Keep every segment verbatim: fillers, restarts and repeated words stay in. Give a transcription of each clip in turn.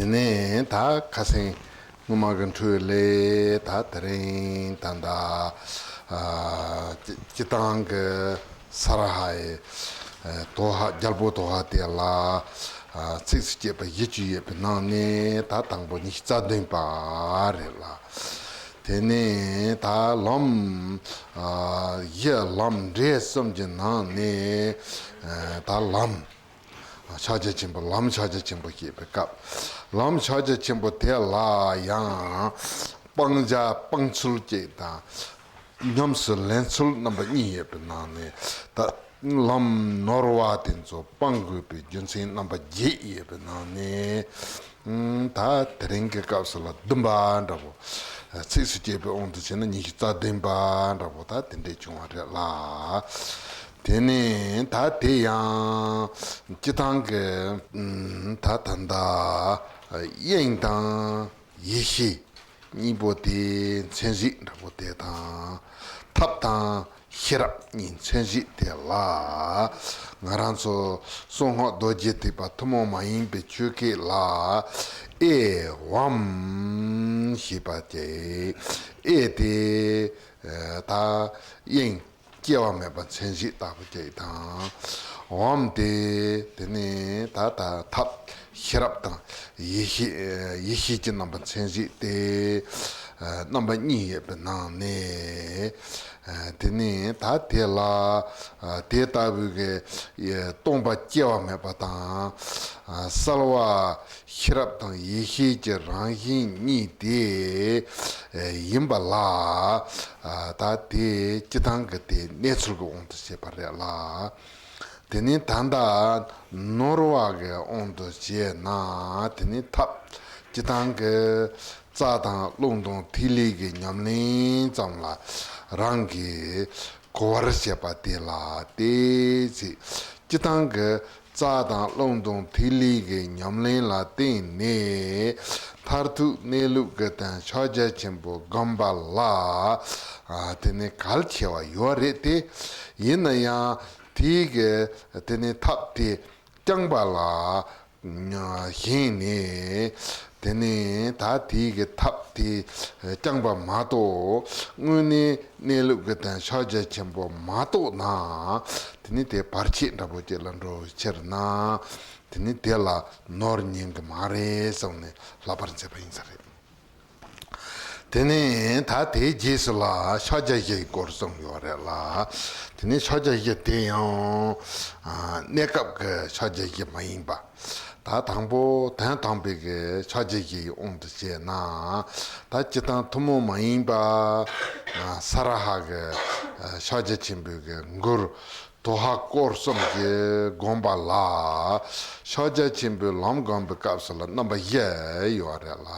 དེ་ནས་ད་ཁ་སང་སྔོན་མ་གི་འཕྲོས་ལས་ད་དེ་རིང་ད་ལྟ་ཨ་སྤྱི་སྤྱི་བཏང་གི་ས་ར་ཧའི་ཨ་དོ་ཧ་རྒྱལ་པོ་དོ་ཧ་དེ་ལ་ཨ་ཚིགས་སུ་བཅད་པ་བཞི་བཅུ་ཡོད་པའི་ནང་ནས་ད་དང་པོ་ཉི་ཤུ་རྩ་བདུན་པ་རེད་ལ། དེ་ནས་ད་ལམ་ཨ་བཞི་ལམ་འབྲས་གསུམ་གྱི་ནང་ནས་ཨ་ད་ལམ། ཕྱག་རྒྱ་ཆེན་པོ་ལམ་ཕྱག་རྒྱ་ཆེན་པོ་བཤད་པའི་སྐབས། ལམ་ཕྱག་རྒྱ་ཆེན་པོ་དེ་ལ་ཡང་སྤང་བྱ་སྤང་ཚུལ་གཅིག་དང་། ཉམས་སུ་ལེན་ཚུལ་རྣམ་པ་གཉིས་ཡོད་པའི་ནང་ནས་ད་ལམ་ནོར་བ་དེ་ཚོ་སྤང་དགོས་པའི་རྒྱུ་མཚན་རྣམ་པ་བརྒྱད་ཡོད་པའི་ནང་ནས། ཨུམ། ད་དེ་རིང་གི་སྐབས་སུ་ལ་བདུན་པ་འདྲ་པོ། ཚིགས་སུ་བཅད་པའི་དབང་དུ་བྱས་ན་ཉི་ཤུ་རྩ་བདུན་པ་འདྲ་པོ་ད་དེ་འདྲས་བྱུང་བ་རེད་ལ། དེ་ནས་ད་དེ་ཡང་སྤྱི་བཏང་གི་ཨུམ་ད་ད་ལྟ་དབྱིངས་དང་ཡེ་ཤེས་གཉིས་པོ་དེ་མཚན་གཞི་འདྲ་པོ་དེ་དང་། ཐབས་དང་ཤེས་རབ་གཉིས་མཚན་གཞི་དེ་ལ། ང་རང་ཚོ་གསང་སྔགས་རྡོ་རྗེ་ཐེག་པ་ཐུན་མོང་མ་ཡིན་པའི་ཆོས་སྐད་ལ་ཨེ་ཝཾ་ཞེས་པ་སྟེ། ཨེ་དེ་ད་དབྱིངས་སྐྱེ་བ་མེད་པ་མཚན་གཞི་ལྟ་བུ་སྐྱེ་དང་། ཝཾ་དེ་དེ་ནི་ད་ད་ཐབས་ཤེས་རབ་དང་ཡེ་ཤེས་ཡེ་ཤེས་ཀྱི་རྣམ་པ་མཚན་གཞི་སྟེ། རྣམ་པ་གཉིས་ཡོད་པའི་ནང་ནས། དེ་ནས་ད་དེ་ལ་དེ་ལྟ་བུའི་གི་སྟོང་པ་སྐྱེ་བ་མེད་པ་དང་། གསལ་བ་ཤེས་རབ་དང་ཡེ་ཤེས་ཀྱི་རང་བཞིན་གཉིས་དེ་ཡིན་པ་ལ། ད་དེ་སྤྱི་བཏང་གི་དེ་གནས་ཚུལ་གྱི་དབང་དུ་བྱས་པ་རེད་ལ། དེ་ནས་ད་ལྟ་ནོར་བ་གི་དབང་དུ་བྱས་ན་དེ་ནས་ཐབས་སྤྱི་བཏང་གི་རྩ་དང་རླུང་དང་ཐིག་ལེ་གི་ཉམས་ལེན་ཙམ་ལ་རང་གིས་གོ་བར་བྱེད་པ་དེ་ལ་བལྟས་ཚེ། སྤྱི་བཏང་གི་རྩ་དང་རླུང་དང་ཐིག་ལེ་གི་ཉམས་ལེན་ལ་བརྟེན་ནས་མཐར་ཐུག་གནས་ལུགས་ཀྱི་དོན་ཕྱག་རྒྱ་ཆེན་པོ་བསྒོམ་པ་ལ། ཨ་དེ་ནི་གལ་ཆེ་བ་ཡོད་རེད་དེ། ཡིན་ན་ཡང་དེའི་གི་དེ་ནི་ཐབས་དེ་རྐྱང་པ་ལ་བཞེངས་ནས། དེ་ནས་ད་དེའི་གི་ཐབས་དེ་རྐྱང་པ་མ་གཏོགས་དངོས་གནས་གནས་ལུགས་ཀྱི་དོན་ཕྱག་རྒྱ་ཆེན་པོ་མ་རྟོགས་ན། དེ་ནི་དེ་བར་ཆད་འདྲ་པོ་ཅིག་ལ་འགྲོ་བའི་ཕྱིར་ན། དེ་ནི་དེ་ལ་ནོར་ཉན་གི་མ་རེད་བསམ་ནས་བསླབ་པར་མཛད་པ་ཡིན་ས་རེད། དེ་ནས་ད་དེའི་རྗེས་སུ་ལ་ཕྱག་རྒྱ་བཞིའི་སྐོར་གསུངས་ཡོད་རེད་ལ། དེ་ནས་ཕྱག་རྒྱ་བཞི་དེ་ཡང་ཨ་གནས་སྐབས་ཀྱི་ཕྱག་རྒྱ་བཞི་མ་ཡིན་པ། ད་དང་པོ་དོན་དམ་པའི་གི་ཕྱག་རྒྱ་བཞིའི་དབང་དུ་བྱས་ན། ད་སྤྱི་བཏང་ཐུན་མོང་མ་ཡིན་པ་ཨ་ས་ར་ཧ་གི་ཨ་ཕྱག་རྒྱ་ཆེན་པོའི་གི་མགུར། དོ་ཧ་སྐོར་གསུམ་གྱི་དགོངས་པ་ལ། ཕྱག་རྒྱ་ཆེན་པོའི་ལམ་བསྒོམ་པའི་སྐབས་སུ་ལ་རྣམ་པ་བཞི་ཡོད་རེད་ལ།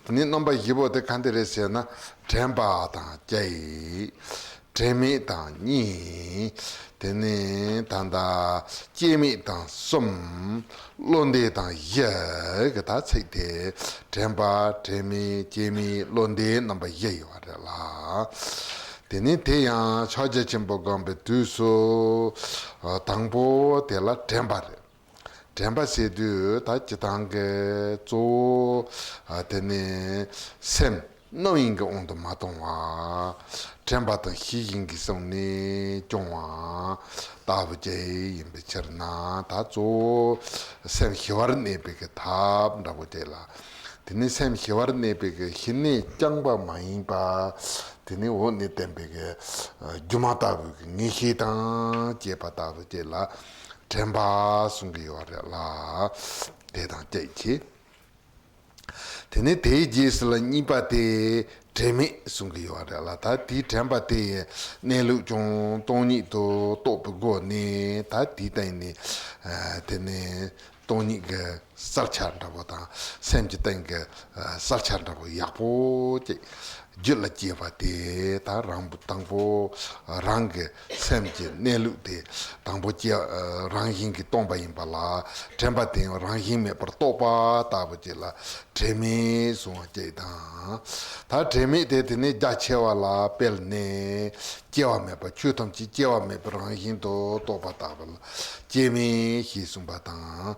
དེ་ནི་རྣམ་པ་བཞི་པོ་དེ་ག་འདི་རེད་ཟེར་ན། དྲན་པ་དང་གཅིག་དྲན་མེད་དང་གཉིས། དེ་ནི་ད་ལྟ་སྐྱེ་མེད་དང་གསུམ། བློ་འདས་དང་བཞི་གི་ད་ཚིག་དེ། དྲན་པ་དྲན་མེད་སྐྱེ་མེད་བློ་འདས་རྣམ་པ་བཞི་ཡོད་རེད་ལ། དེ་ནས་དེ་ཡང་ཕྱག་རྒྱ་ཆེན་པོ་བསྒོམ་པའི་དུས་སུ། དང་པོ་དེ་ལ་དྲན་པ་རེད། དྲན་པ་ཟེར་དུས་ད་སྤྱི་བཏང་གི་གཙོ་བོ་དེ་ནི་སེམས་རྣམ་གཡེང་གི་དབང་དུ་མ་གཏོང་བ། དྲན་པ་དང་ཤེས་བཞིན་གྱི་སོང་ནས་སྐྱོང་བ་ལྟ་བུ་ཅིག་ཡིན་པའི་ཕྱིར་ན། ད་གཙོ་བོ་སེམས་ཞི་བར་གནས་པའི་གི་ཐབས་འདྲ་བོ་ཅིག་ལ། དེ་ནི་སེམས་ཞི་བར་གནས་པའི་གི་ཞི་གནས་རྐྱང་པ་མ་ཡིན་པ། དེ་ནི་འོག་ནས་བསྟན་པའི་གི་སྒྱུ་མ་ལྟ་བུའི་གི་ངེས་ཤེས་དང་བཅས་པ་ལྟ་བུ་བཅས་ལ་དྲན་པ་གསུང་གི་ཡོད་རེད་ལ། དེ་དང་བཅས་ཀྱི། དེ་ནི་དེའི་རྗེས་སུ་ལ་གཉིས་པ་དེ་དྲན་མེད་གསུང་གི་ཡོད་རེད་ལ། ད་དེའི་དྲན་པ་དེ་ཡི་གནས་ལུགས་ཀྱང་སྟོང་ཉིད་དུ་རྟོགས་པའི་སྒོ་ནས། ད་དེའི་སྟེང་ནས་དེ་ནི་སྟོང་ཉིད་ཀྱི་གསལ་ཆ་འདྲ་པོ་དང་སེམས་ཀྱི་སྟེང་གི་གསལ་ཆ་འདྲ་པོ་ཡག་པོ་ཅིག་རྒྱུད་ལ་སྐྱེས་པ་དེ། ད་རང་དང་པོ་རང་གི་སེམས་ཀྱི་གནས་ལུགས་དེ་དང་པོ་སྐྱེ་རང་བཞིན་གྱིས་སྟོང་པ་ཡིན་པ་ལ། དྲན་པ་དེ་ཡང་རང་བཞིན་མེད་པར་རྟོགས་པ་ལྟ་བུ་ཅིག་ལ་དྲན་མེད་གསུང་བ་ཅིག་དང་། ད་དྲན་མེད་དེ་དེ་ནི་རྒྱ་ཆེ་བ་ལ་སྤེལ་ནས། སྐྱེ་བ་མེད་པ། ཆོས་ཐམས་ཅད་སྐྱེ་བ་མེད་པའི་རང་བཞིན་དུ་རྟོགས་པ་ལྟ་བུ་ལ་སྐྱེ་མེད་ཞེས་གསུངས་པ་དང་།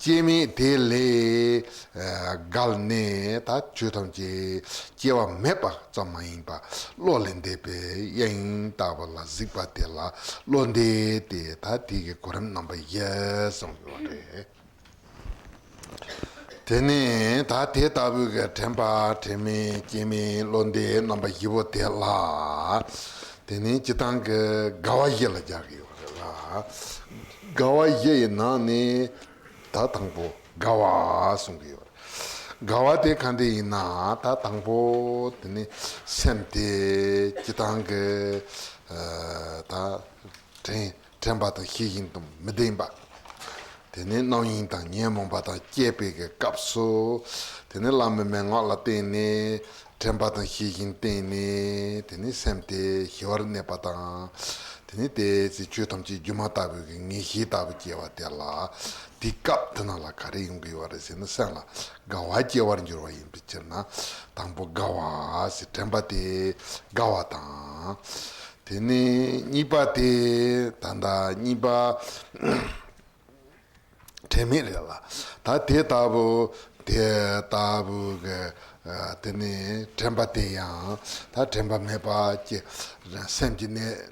སྐྱེ་མེད་དེ་ལས་བརྒལ་ནས་ད་ཆོས་ཐམས་ཅད་སྐྱེ་བ་མེད་པ་ཙམ་མ་ཡིན་པ་བློ་ལས་འདས་པའི་དབྱིངས་ལྟ་བུ་ལ་གཟིགས་པ་དེ་ལ་བློ་འདས་ཏེ། ད་དེ་གི་གོ་རིམ་རྣམ་པ་བཞི་གསུངས་ཡོད་རེད། དེ་ནས་ད་དེ་ལྟ་བུའི་གི་དྲན་པ་དྲན་མེད་སྐྱེ་མེད་བློ་འདས་རྣམ་པ་བཞི་པོ་དེ་ལ། དེ་ནས་སྤྱིར་བཏང་གི་དགའ་བ་བཞི་ལ་སྦྱར་གི་ཡོད་རེད་ལ། དགའ་བ་བཞི་ཡི་ནང་ནས་ད་དང་པོ་དགའ་བ་གསུང་གི་ཡོད་རེད། དགའ་བ་དེ་ག་འདྲ་ཡིན་ན། ད་དང་པོ་དེ་ནི་སེམས་དེ་སྤྱིར་བཏང་གི་ད་དྲན། དྲན་པ་དང་ཤེས་བཞིན་དང་མི་ལྡན་པ། དེ་ནས་རྣམ་གཡེང་དང་ཉོན་མོངས་པ་དང་བཅས་པའི་གི་སྐབས་སུ། དེ་ནས་བླ་མའི་མན་ངག་ལ་བརྟེན་ནས་དྲན་པ་དང་ཤེས་བཞིན་བསྟེན་ནས། དེ་ནས་སེམས་དེ་ཞི་བར་གནས་པ་དང་། དེ་ནས་དེ་ཚེ་ཆོས་ཐམས་ཅད་སྒྱུ་མ་ལྟ་བུའི་གི་ངེས་ཤེས་ལྟ་བུ་སྐྱེ་བ་དེ་ལ། དེའི་སྐབས་དེ་ནང་ལ་ག་རེ་ཡོང་གི་ཡོད་རེད་ཟེར་ན། སེམས་ལ་དགའ་བ་སྐྱེ་བར་འགྱུར་བ་ཡིན་པའི་ཕྱིར་ན། དང་པོ་དགའ་བ་ཟེར། དྲན་པ་དེ་དགའ་བ་དང་། དེ་ནས་གཉིས་པ་དེ་ད་ལྟ་གཉིས་པ་དྲན་མེད་རེད་ལ། ད་དེ་ལྟ་བུ་དེ་ལྟ་བུ་གི་དེ་ནས་དྲན་པ་དེ་ཡང་ད་དྲན་པ་མེད་པ་ཀྱི་སེམས་ཀྱི་གནས་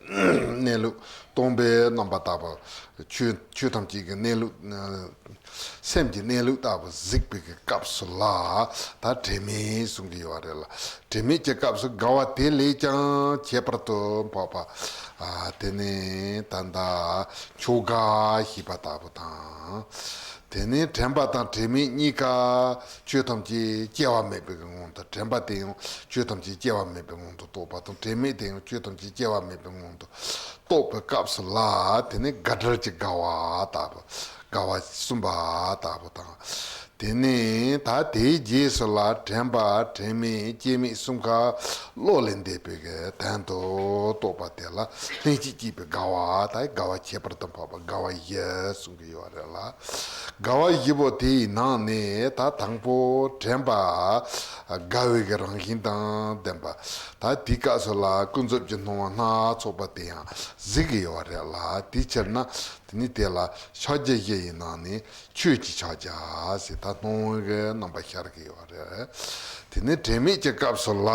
གནས་ལུགས་སྟོང་པའི་རྣམ་པ་ལྟ་བུ། ཆོས་ཆོས་ཐམས་ཅད་ཀྱི་གནས་ལུགས། སེམས་ཀྱི་གནས་ལུགས་ལྟ་བུ་གཟིགས་པའི་གི་སྐབས་སུ་ལ། ད་དྲན་མེད་གསུང་གི་ཡོད་རེད་ལ། དྲན་མེད་ཀྱི་སྐབས་སུ་དགའ་བ་དེ་ལས་ཀྱང་ཁྱད་པར་དུ་འཕགས་པ། ཨ། དེ་ནི་ད་ལྟ་མཆོག་དགའ་ཞེས་པ་ལྟ་བུ་དང་། དེ་ནི་དྲན་པ་དང་དྲན་མེད་གཉིས་ཀ་ཆོས་ཐམས་ཅད་སྐྱེ་བ་མེད་པའི་གི་ངང་དུ། དྲན་པ་དེ་ཡང་ཆོས་ཐམས་ཅད་སྐྱེ་བ་མེད་པའི་ངང་དུ་རྟོགས་པ་དང་། དྲན་མེད་དེ་ཡང་ཆོས་ཐམས་ཅད་སྐྱེ་བ་མེད་པའི་ངང་དུ་རྟོགས་པའི་སྐབས་སུ་ལ། དེ་ནི་དགའ་བྲལ་གྱི་དགའ་བ་ལྟ་བུ། དགའ་བ་གསུམ་པ་ལྟ་བུ་དང་། དེ་ནས་ད་དེའི་རྗེས་སུ་ལ་དྲན་པ་དྲན་མེད་སྐྱེ་མེད་གསུམ་ཀ་བློ་ལས་འདས་པའི་གི་དོན་དུ་རྟོགས་པ་དེ་ལ་ལྷན་ཅིག་སྐྱེས་པའི་དགའ་བ། ད་དགའ་བ་ཁྱད་པར་དུ་འཕགས་པ་དགའ་བ་བཞི་གསུང་གི་ཡོད་རེད་ལ། དགའ་བ་བཞི་པོ་དེའི་ནང་ནས་ད་དང་པོ་དྲན་པ་དགའ་བའི་གི་རང་བཞིན་དང་ལྡན་པ། ད་དེའི་སྐབས་སུ་ལ་ཀུན་རྫོབ་ཀྱི་སྣང་བ་སྣ་ཚོགས་པ་དེ་ཡང་གཟིགས་ཀྱི་ཡོད་རེད་ལ། དེའི་ཕྱིར་ན་དེ་ནི་དེ་ལ་ཕྱག་རྒྱ་བཞི་ཡི་ནང་ནས་ཆོས་ཀྱི་ཕྱག་རྒྱ་ཟེར། ད་སྣང་བའི་གི་རྣམ་པ་ཤར་གྱི་ཡོད་རེད། དེ་ནས་དྲན་མེད་ཀྱི་སྐབས་སུ་ལ་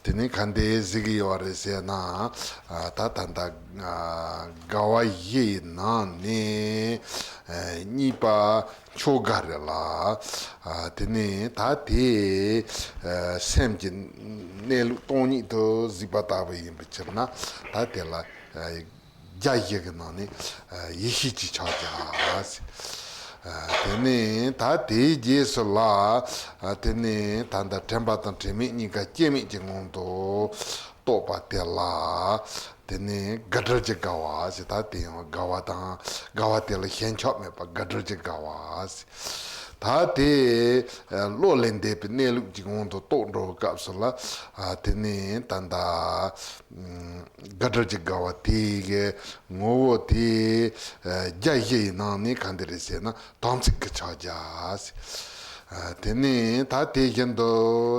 དེ་ནས་ག་འདྲ་གཟིགས་ཀྱི་ཡོད་རེད་ཟེར་ན། ཨ། ད་ད་ལྟ་ཨ་དགའ་བ་བཞི་ཡི་ནང་ནས་ཨ་གཉིས་པ་མཆོག་དགའ་རེད་ལ། ཨ། དེ་ནས་ད་དེ་ཨ་སེམས་ཀྱི་གནས་ལུགས་སྟོང་ཉིད་དུ་གཟིགས་པ་ལྟ་བུ་ཡིན་པའི་ཕྱིར་ན། ད་དེ་ལ་ཨ་རྒྱ་བཞི་གི་ནང་ནས་ཨ་ཡེ་ཤེས་ཀྱི་ཕྱག་རྒྱ་ཟེར། ཨ། དེ་ནས་ད་དེའི་རྗེས་སུ་ལ། ཨ། དེ་ནས་ད་ལྟ་དྲན་པ་དང་དྲན་མེད་གཉིས་ཀ་སྐྱེ་མེད་ཀྱི་ངང་དུ་རྟོགས་པ་དེ་ལ། དེ་ནས་དགའ་བྲལ་གྱི་དགའ་བ་ཟེར། ད་དེ་ཡང་དགའ་བ་དང་དགའ་བ་དེ་ལ་ཞེན་ཆགས་མེད་པ་དགའ་བྲལ་གྱི་དགའ་བ་ཟེར། ད་དེ་བློ་ལས་འདས་པའི་གནས་ལུགས་ཀྱི་ངང་དུ་རྟོགས་འགྲོ་བའི་སྐབས་སུ་ལ། ཨ། དེ་ནས་ད་ལྟ་དགའ་བྲལ་གྱི་དགའ་བ་དེ་གི་ངོ་བོ་དེ་རྒྱ་བཞི་ཡི་ནང་ནས་ག་འདྲ་རེད་ཟེར་ན། དམ་ཚིག་གི་ཕྱག་རྒྱ་ཟེར། དེ་ནས་ད་དེ་བཞིན་དུ་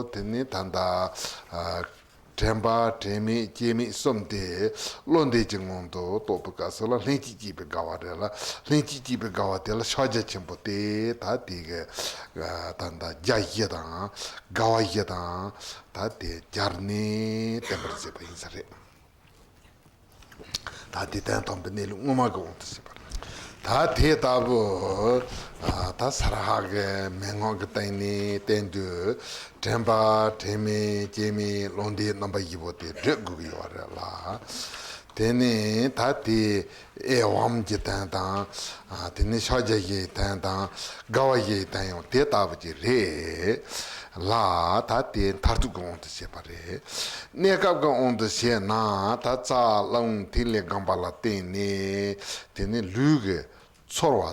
དེ་ནས་ད་ལྟ་དྲན་པ་དྲན་མེད་སྐྱེ་མེད་གསུམ་དེ་བློ་འདས་ཀྱི་ངང་དུ་རྟོགས་པའི་སྐབས་སུ་ལ་ལྷན་ཅིག་སྐྱེས་པའི་དགའ་བ་རེད་ལ། ལྷན་ཅིག་སྐྱེས་པའི་དགའ་བ་དེ་ལ་ཕྱག་རྒྱ་ཆེན་པོ་དེ་ད་དེ་གི་ད་ལྟ་རྒྱ་བཞི་དང་དགའ་བ་བཞི་དང་། ད་དེ་སྦྱར་ནས་བསྟན་པར་མཛད་པ་ཡིན་ས་རེད། ད་དེ་དོན་དམ་པའི་གནས་ལུགས་དངོས་མ་གི་དབང་དུ་བྱས་པ་རེད། ད་དེ་ལྟ་བུ་ཨ་ད་སྭཱ་ཧཱ་གི་མན་ངག་གི་སྟེང་ནས་བསྟན་དུས། དྲན་པ་དྲན་མེད་སྐྱེ་མེད་བློ་འདས་རྣམ་པ་བཞི་པོ་དེ་བགྲོད་དགོས་ཀྱི་ཡོད་རེད་ལ། དེ་ནས་ད་དེ་ཨེ་ཝཾ་གྱི་དོན་དང་། ཨ། དེ་ནས་ཕྱག་རྒྱ་བཞིའི་དོན་དང་། དགའ་བ་བཞིའི་དོན་ཡང་དེ་ལྟ་བུ་ཅིག་རེད་ལ། ད་དེ་མཐར་ཐུག་གི་དབང་དུ་བྱས་པ་རེད། གནས་སྐབས་ཀྱི་དབང་དུ་བྱས་ན། ད་རྩ་བླ་འོག་ཐིག་ལེ་སྒོམ་པ་ལ་བརྟེན་ནས། དེ་ནས་ལུས་ཀྱི་ཚོར་བ་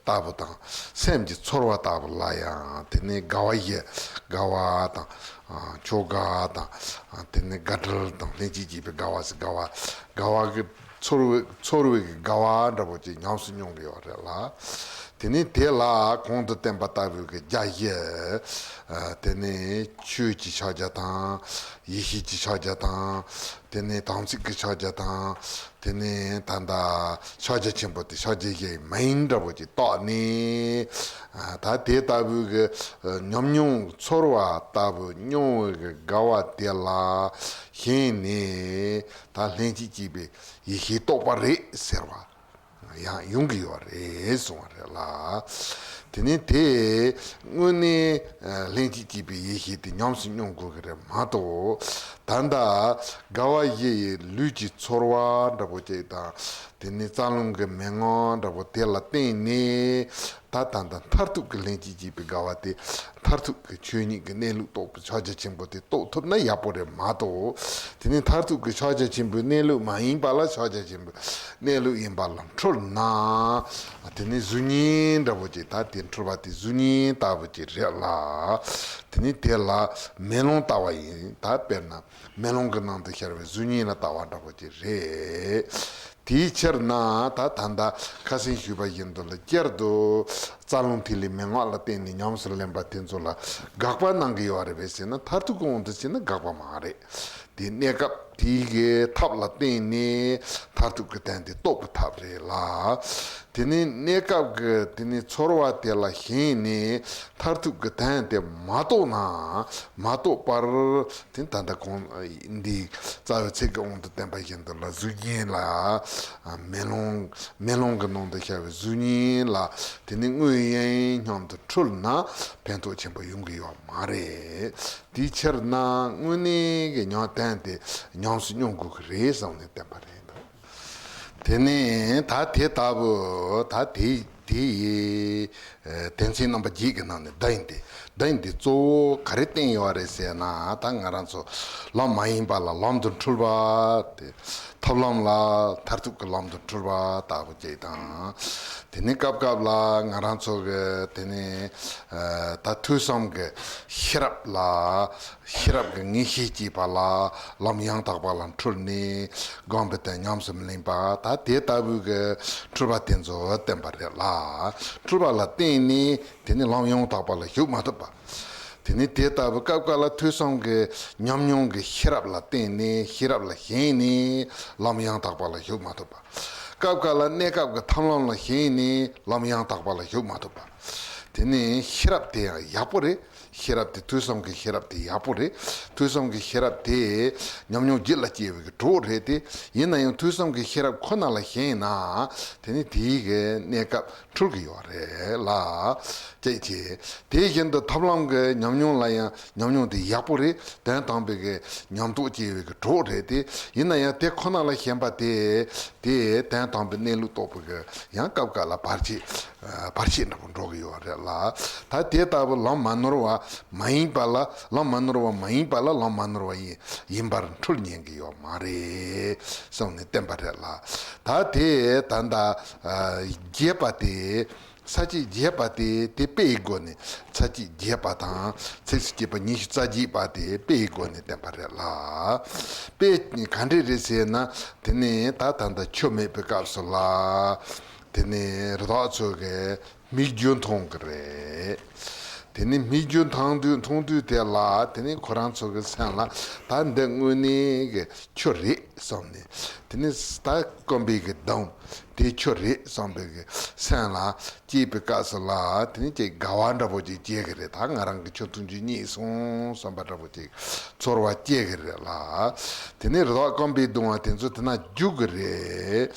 ལྟ་བུ་དང་། སེམས་ཀྱི་ཚོར་བ་ལྟ་བུ་ལ་ཡང་། དེ་ནས་དགའ་བ་བཞི། དགའ་བ་དང་། ཨ། མཆོག་དགའ་དང་། ཨ། དེ་ནས་དགའ་བྲལ་དང་། ལྷན་ཅིག་སྐྱེས་པའི་དགའ་བ་ཟེར། དགའ་བ། དགའ་བ་གི་ཚོར་བའི། ཚོར་བའི་གི་དགའ་བ་འདྲ་པོ་ཅིག་ཉམས་སུ་མྱོང་གི་ཡོད་རེད་ལ། དེ་ནས་དེ་ལ་གོང་དུ་བསྟན་པ་ལྟ་བུའི་གི་བརྒྱ་བཞི། ཨ། དེ་ནས་ཆོས་ཀྱི་ཕྱག་རྒྱ་དང་། ཡེ་ཤེས་ཀྱི་ཕྱག་རྒྱ་དང་། དེ་ནས་དམ་ཚིག་གི་ཕྱག་རྒྱ་དང་། དེ་ནས་ད་ལྟ་ཕྱག་རྒྱ་ཆེན་པོ་དེ་ཕྱག་རྒྱ་བཞི་ཡི་མ་ཡིན་འདྲ་པོ་ཅིག་བརྟགས་ནས། ཨ། ད་དེ་ལྟ་བུའི་གི་ཉམས་མྱོང་ཚོར་བ་ལྟ་བུ་མྱོང་བའི་གི་དགའ་བ་དེ་ལ་ཞེན་ནས། ད་ལྷན་ཅིག་སྐྱེས་པའི་ཡེ་ཤེས་རྟོགས་པ་རེད་ཟེར་བ་ཡང་ཡོང་གི་ཡོད་རེད་གསུང་བ་རེད་ལ། དེ་ནས་དེ་དངོས་གནས་ལྷན་ཅིག་སྐྱེས་པའི་ཡེ་ཤེས་དེ་ཉམས་སུ་མྱོང་དགོས་ཀྱི་རེད་མ་གཏོགས། ད་ལྟ་དགའ་བ་བཞི་ཡི་ལུས་ཀྱི་ཚོར་བ་འདྲ་པོ་ཅིག་དང་། དེ་ནས་རྩ་རླུང་གི་མན་ངག་འདྲ་པོ་དེ་ལ་བརྟེན་ནས། ད་ད་ལྟ་མཐར་ཐུག་གི་ལྷན་ཅིག་སྐྱེས་པའི་དགའ་བ་དེ། མཐར་ཐུག་གི་ཆོས་ཉིད་ཀྱི་གནས་ལུགས་རྟོགས་པའི་ཕྱག་རྒྱ་ཆེན་པོ་དེ་རྟོགས་ཐུབ་ན་ཡག་པོ་རེད་མ་གཏོགས། དེ་ནས་མཐར་ཐུག་གི་ཕྱག་རྒྱ་ཆེན་པོའི་གནས་ལུགས་མ་ཡིན་པ་ལ་ཕྱག་རྒྱ་ཆེན་པོའི་གནས་ལུགས་ཡིན་པ་ལ་འཁྲུལ་ན། དེ་ནས་གཟུགས་བརྙན་འདྲ་པོ་ཅིག་ད་དེ་འཁྲུལ་པ་དེ་གཟུགས་བརྙན་ལྟ་བུ་ཅིག་རེད་ལ། དེ་ནས་དེ་ལ་མེ་ལོང་ལྟ་བ་ཡིན། ད་དཔེར་ན་མེ་ལོང་གི་ནང་དུ་ཤར་བའི་གཟུགས་བརྙན་ལ་ལྟ་བ་འདྲ་པོ་ཅིག་རེད། དེའི་ཕྱིར་ན་ད་ད་ལྟ་ཁ་སང་ཞུས་པ་བཞིན་དུ་ལ། བསྐྱར་དུ་རྩ་རླུང་ཐིག་ལེ་མན་ངག་ལ་བརྟེན་ནས་ཉམས་སུ་ལེན་པ་དེ་ཚོ་ལ་དགག་པ་གནང་གི་ཡོད་རེད་པས་ཟེར་ན། མཐར་ཐུག་གི་དབང་དུ་བྱས་ན་དགག་པ་མ་རེད། དེ་གནས་སྐབས་དེའི་གི་ཐབས་ལ་བརྟེན་ནས་མཐར་ཐུག་གི་དོན་དེ་རྟོགས་པའི་ཐབས་རེད་ལ། དེ་ནས་གནས་སྐབས་ཀྱི་དེ་ནས་ཚོར་བ་དེ་ལ་ཞེན་ནས་མཐར་ཐུག་གི་དོན་དེ་མ་རྟོགས་ན། མ་རྟོགས་པར། དེ་ད་ལྟ་གོང་འདི་རྩ་བའི་ཚིག་གི་དབང་དུ་བསྟན་པ་བཞིན་དུ་ལ། གཟུགས་བརྙན་ལ། མེ་ལོང་། མེ་ལོང་གི་ནང་དུ་ཤར་བའི་གཟུགས་བརྙན་ལ་དེ་ནི་དངོས་ཡིན་སྙམ་དུ་འཁྲུལ་ན་ཕན་ཐོགས་ཆེན་པོ་ཡོང་གི་ཡོད་མ་རེད། དེའི་ཕྱིར་ན་དངོས་གནས་ཀྱི་ཉམས་དོན་དེ་ཉམས་སུ་མྱོང་དགོས་ཀྱི་རེད་བསམ་ནས་བསྟན་པ་རེད། དེ་ནས་ད་དེ་ལྟ་བུ་ད་དེ་དེ་ཡི་དོན་ཚན་རྣམ་པ་བརྒྱད་ཀྱི་ནང་ནས་བདག་ཡིན་ཏེ། བདག་ཡིན་ཏེ་གཙོ་བོ་ག་རེ་བསྟན་ཡོད་རེད་ཟེར་ན། ད་ང་རང་ཚོ་ལམ་མ་ཡིན་པ་ལ་ལམ་དུ་འཁྲུལ་བ་དེ། ཐབས་ལམ་ལ་མཐར་ཐུག་གི་ལམ་དུ་འཁྲུལ་བ་ལྟ་བུ་ཅིག་དང་། དེ་ནས་སྐབས་སྐབས་ལ་ང་རང་ཚོ་གི་དེ་ནས་ད་ཐོས་བསམ་གི་ཤེས་རབ་ལ། ཤེས་རབ་ཀྱི་ངེས་ཤེས་སྐྱེས་པ་ལ་ལམ་ཡང་དག་པ་ལ་འཁྲུལ་ནས་སྒོམ་པའི་དོན་ཉམས་སུ་མི་ལེན་པ། ད་དེ་ལྟ་བུའི་གི་འཁྲུལ་པ་དེ་ཚོ་བསྟན་པ་རེད་ལ། འཁྲུལ་པ་ལ་བརྟེན་ནས་དེ་ནི་ལམ་ཡང་དག་པ་ལ་ཞུགས་མ་ཐུབ་པ། དེ་ནི་དེ་ལྟ་བུ་སྐབས་འགའ་ལ་ཐོས་བསམ་གྱི་ཉམས་མྱོང་གི་ཤེས་རབ་ལ་བརྟེན་ནས། ཤེས་རབ་ལ་ཞེན་ནས་ལམ་ཡང་དག་པ་ལ་ཞུགས་མ་ཐུབ་པ། སྐབས་འགའ་ལ་གནས་སྐབས་ཀྱི་ཐབས་ལམ་ལ་ཞེན་ནས་ལམ་ཡང་དག་པ་ལ་ཞུགས་མ་ཐུབ་པ། དེ་ནི་ཤེས་རབ་དེ་ཡང་ཡག་པོ་རེད། ཤེས་རབ་དེ། ཐོས་བསམ་གྱི་ཤེས་རབ་དེ་ཡག་པོ་རེད། ཐོས་བསམ་གྱི་ཤེས་རབ་དེ་ཉམས་མྱོང་རྒྱུད་ལ་སྐྱེ་བའི་གི་གྲོགས་རེད་དེ། ཡིན་ན་ཡང་ཐོས་བསམ་གྱི་ཤེས་རབ་ཁོ་ན་ལ་ཞེན་ན། དེ་ནི་དེའི་གི་གནས་སྐབས་འཁྲུལ་གྱི་ཡོད་རེད་ལ། ཅེས་བྱས། དེ་བཞིན་དུ་ཐབས་ལམ་གྱི་ཉམས་མྱོང་ལ་ཡང་ཉམས་མྱོང་དེ་ཡག་པོ་རེད། དོན་དམ་པའི་གི་ཉམས་རྟོགས་སྐྱེ་བའི་གི་གྲོགས་རེད་དེ། ཡིན་ན་ཡང་དེ་ཁོ་ན་ལ་ཞེན་པ་དེ། དེ་དོན་དམ་པའི་གནས་ལུགས་རྟོགས་པའི་གི་ཡང་སྐབས་འགའ་ལ་བར་ཆད། བར་ཆད་འདྲ་པོ་འགྲོ་གི་ཡོད་རེད་ལ། ད་དེ་ལྟ་བུ་ལམ་མ་ནོར་བ་མ་ཡིན་པ་ལ། ལམ་མ་ནོར་བ་མ་ཡིན་པ་ལ་ལམ་མ་ནོར་བ་ཡིན་ཡིན་པར་འཁྲུལ་ཉན་གྱི་ཡོད་མ་རེད་གསུངས་ནས་བསྟན་པ་རེད་ལ། ད་དེ་ད་ལྟ་རྒྱས་པ་དེ། ས་བཅད་རྒྱས་པ་དེ་དེ་དཔེ་ཡི་སྒོ་ནས། ས་བཅད་རྒྱས་པ་དང་ཚིགས་སུ་བཅད་པ་ཉི་ཤུ་རྩ་བརྒྱད་པ་དེ་དཔེ་ཡི་སྒོ་ནས་བསྟན་པ་རེད་ལ། དཔེ་ག་འདྲས་རེད་ཟེར་ན། དེ་ནས་ད་ད་ལྟ་ཆོས་མེད་པའི་སྐབས་སུ་ལ། དེ་ནས་རི་དྭགས་ཚོ་གིས་སྨིག་རྒྱུ་མཐོང་གི་རེད། དེ་ནས་སྨིག་རྒྱུ་མཐོང་དུས་མཐོང་དུས་དེ་ལ། དེ་ནས་ཁོ་རང་ཚོ་གི་སེམས་ལ་ད་འདི་དངོས་གནས་ཀྱི་ཆོས་རེད་བསམ་ནས། དེ་ནས་ད་སྐོམ་པའི་གི་སྡོམ་དེ་ཆོས་རེད་བསམ་པའི་གི་སེམས་ལ་སྐྱེས་པའི་སྐབས་སུ་ལ། དེ་ནས་ཅིག་དགའ་བ་འདྲ་པོ་ཅིག་སྐྱེ་གི་རེད། ད་ང་རང་གི་ཆོས་མཐོང་རྒྱུ་རྙེད་སོང་བསམ་པ་འདྲ་པོ་ཅིག་ཚོར་བ་སྐྱེ་གི་རེད་ལ། དེ་ནས་རི་དྭགས་སྐོམ་པས་གདུང་བ་དེ་ཚོ་དེ་ན་རྒྱུག་གི་རེད།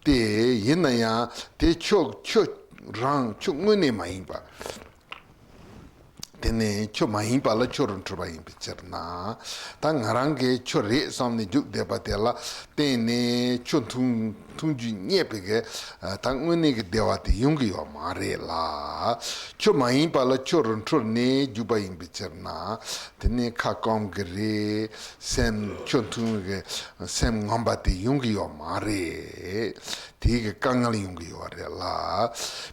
དེ་ཡིན་ན་ཡང་དེ་ཆོས། ཆོས་རང་ཆོས་དངོས་གནས་མ་ཡིན་པ། དེ་ནས་ཆོས་མ་ཡིན་པ་ལ་ཆོས་རུ་འཁྲུལ་པ་ཡིན་པའི་ཕྱིར་ན། ད་ང་རང་གིས་ཆོས་རེད་བསམ་ནས་རྒྱུགས་བསྡད་པ་དེ་ལ་བརྟེན་ནས་ཆོས་མཐོང་མཐོང་རྒྱུ་རྙེད་པའི་གི་ད་དངོས་གནས་ཀྱི་བདེ་བ་དེ་ཡོང་གི་ཡོད་མ་རེད་ལ། ཆོས་མ་ཡིན་པ་ལ་ཆོས་རུ་འཁྲུལ་ནས་རྒྱུགས་པ་ཡིན་པའི་ཕྱིར་ན། དེ་ནས་ཁ་སྐོམ་གི་རེད། སེམས་ཆོས་མཐོང་གི་སེམས་ངོམས་པ་དེ་ཡོང་གི་ཡོད་མ་རེད། དེའི་གི་དཀའ་ངལ་ཡོང་གི་ཡོད་རེད་ལ།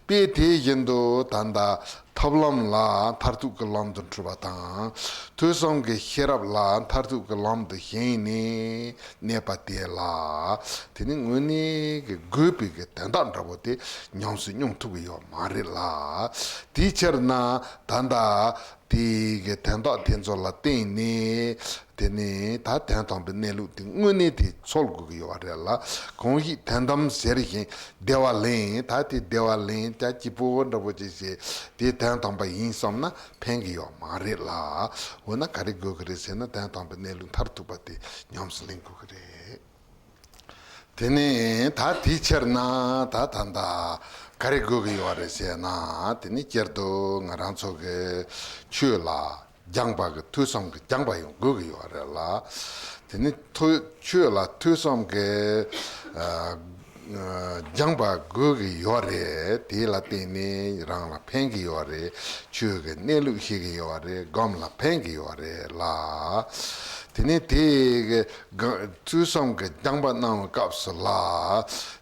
དཔེ་དེ་བཞིན་དུ་ད་ལྟ་ ཐབས་ལམ་ལ་མཐར་ཐུག་གི་ལམ་དུ་འཁྲིད་པ་དང་། ཐོས་བསམ་གྱི་ཤེས་རབ་ལ་མཐར་ཐུག་གི་ལམ་དུ་ཞེན་ནས་གནས་པ་དེ་ལ། དེ་ནི་དངོས་གནས་ཀྱི་དགོས་པའི་གི་དོན་དག་འདྲ་པོ་དེ་ཉམས་སུ་མྱོང་ཐུབ་ཀྱི་ཡོད་མ་རེད་ལ། དེའི་ཕྱིར་ན་ད་ལྟ་དེའི་གི་དོན་དག་དེ་ཚོ་ལ་བརྟེན་ནས། དེ་ནས་ད་དོན་དམ་པའི་གནས་ལུགས་དེ་དངོས་གནས་དེ་འཚོལ་དགོས་ཀྱི་ཡོད་རེད་ལ། གང་ཞིག་དོན་དམ་ཟེར་ཞིང་བདེ་བ་ལེན། ད་དེ་བདེ་བ་ལེན་ཅག་སྐྱིད་པོ་འདྲ་པོ་ཅིག་བྱས། དེ་དོན་དམ་པ་ཡིན་བསམ་ན་ཕན་གྱི་ཡོད་མ་རེད་ལ། འོ་ན་ག་རེ་དགོས་ཀྱི་རེད་ཟེར་ན། དོན་དམ་པའི་གནས་ལུགས་མཐར་ཐུག་པ་དེ་ཉམས་སུ་ལེན་དགོས་ཀྱི་རེད། དེ་ནས་ད་དེའི་ཕྱིར་ན་ད་ད་ད་ག་རེ་དགོས་ཀྱི་ཡོད་རེད་ཟེར་ན། དེ་ནི་སྤྱིར་དུ་ང་རང་ཚོ་གི་ཆོས་ལ་སྦྱངས་པ་གི་ཐོས་བསམ་གི་སྦྱངས་པ་ཡང་དགོས་ཀྱི་ཡོད་རེད་ལ། དེ་ནི་ཐོས་ཆོས་ལ་ཐོས་བསམ་གི་ཨ་ཨ་སྦྱངས་པ་དགོས་ཀྱི་ཡོད་རེད། དེ་ལ་བརྟེན་ནས་རང་ལ་ཕན་གྱི་ཡོད་རེད། ཆོས་ཀྱི་གནས་ལུགས་ཤེས་ཀྱི་ཡོད་རེད། སྒོམ་ལ་ཕན་གྱི་ཡོད་རེད་ལ། དེ་ནས་དེ་གི་ག་ཐོས་བསམ་གྱི་སྦྱངས་པ་གནང་བའི་སྐབས་སུ་ལ།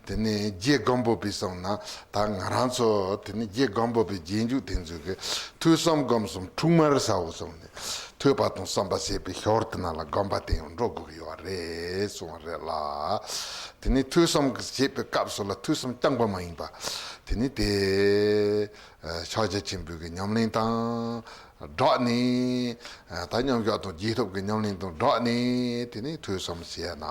དེ་ནས་རྗེ་སྒམ་པོ་པས་གསུངས་ན། ད་ང་རང་ཚོ་དེ་ནས་རྗེ་སྒམ་པོ་པའི་རྗེས་འཇུག་དེ་ཚོས་གི་ཐོས་བསམ་སྒོམ་གསུམ་འཁྲུལ་མར་བྱའོ་གསུངས་ནས། ཐོས་པ་དང་བསམ་པ་བྱེད་པའི་ཞོར་དེ་ན་ལ་སྒོམ་པ་དེ་ཡང་འགྲོ་དགོས་ཀྱི་ཡོད་རེད་གསུངས་པ་རེད་ལ། དེ་ནས་ཐོས་བསམ་བྱེད་པའི་སྐབས་སུ་ལ་ཐོས་བསམ་རྐྱང་པ་མ་ཡིན་པ། དེ་ནས་དེ་ཕྱག་རྒྱ་ཆེན་པོའི་གི་ཉམས་ལེན་དང་སྦྲགས་ནས། ད་མཉམ་བཞག་དང་རྗེས་ཐོབ་ཀྱི་ཉམས་ལེན་དང་སྦྲགས་ནས་དེ་ནས་ཐོས་བསམ་བྱས་ན།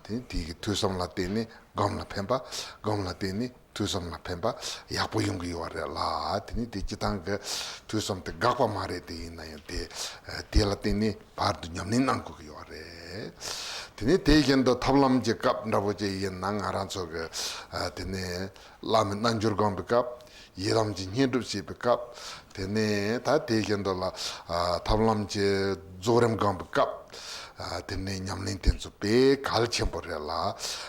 དེ་ནས་དེའི་གི་ཐོས་བསམ་ལ་བརྟེན་ནས་སྒོམ་ལ་ཕན་པ། སྒོམ་ལ་བརྟེན་ནས་ཐོས་བསམ་ལ་ཕན་པ་ཡག་པོ་ཡོང་གི་ཡོད་རེད་ལ། དེ་ནས་དེ་སྤྱི་བཏང་གི་ཐོས་བསམ་དེ་འགག་པ་མ་རེད། དེ་ཡིན་ན་ཡང་དེ་དེ་ལ་བརྟེན་ནས་བར་དུ་ཉམས་ལེན་གནང་དགོས་ཀྱི་ཡོད་རེད། དེ་ནས་དེ་བཞིན་དུ་ཐབས་ལམ་གྱི་སྐབས་འདྲ་པོ་ཅིག་ཡིན་ན། ང་རང་ཚོ་གི་དེ་ནས་བླ་མའི་རྣལ་འབྱོར་སྒོམ་པའི་སྐབས། ཡི་དམ་གྱི་བསྙེན་སྒྲུབ་བྱེད་པའི་སྐབས། དེ་ནས་ད་དེ་བཞིན་དུ་ལ་ཨ་ཐབས་ལམ་གྱི་རྫོགས་རིམ་སྒོམ་པའི་སྐབས། ཨ་དེ་ནས་ཉམས་ལེན་དེ་ཚོ་དཔེ་གལ་ཆེན་པོ་རེད་ལ།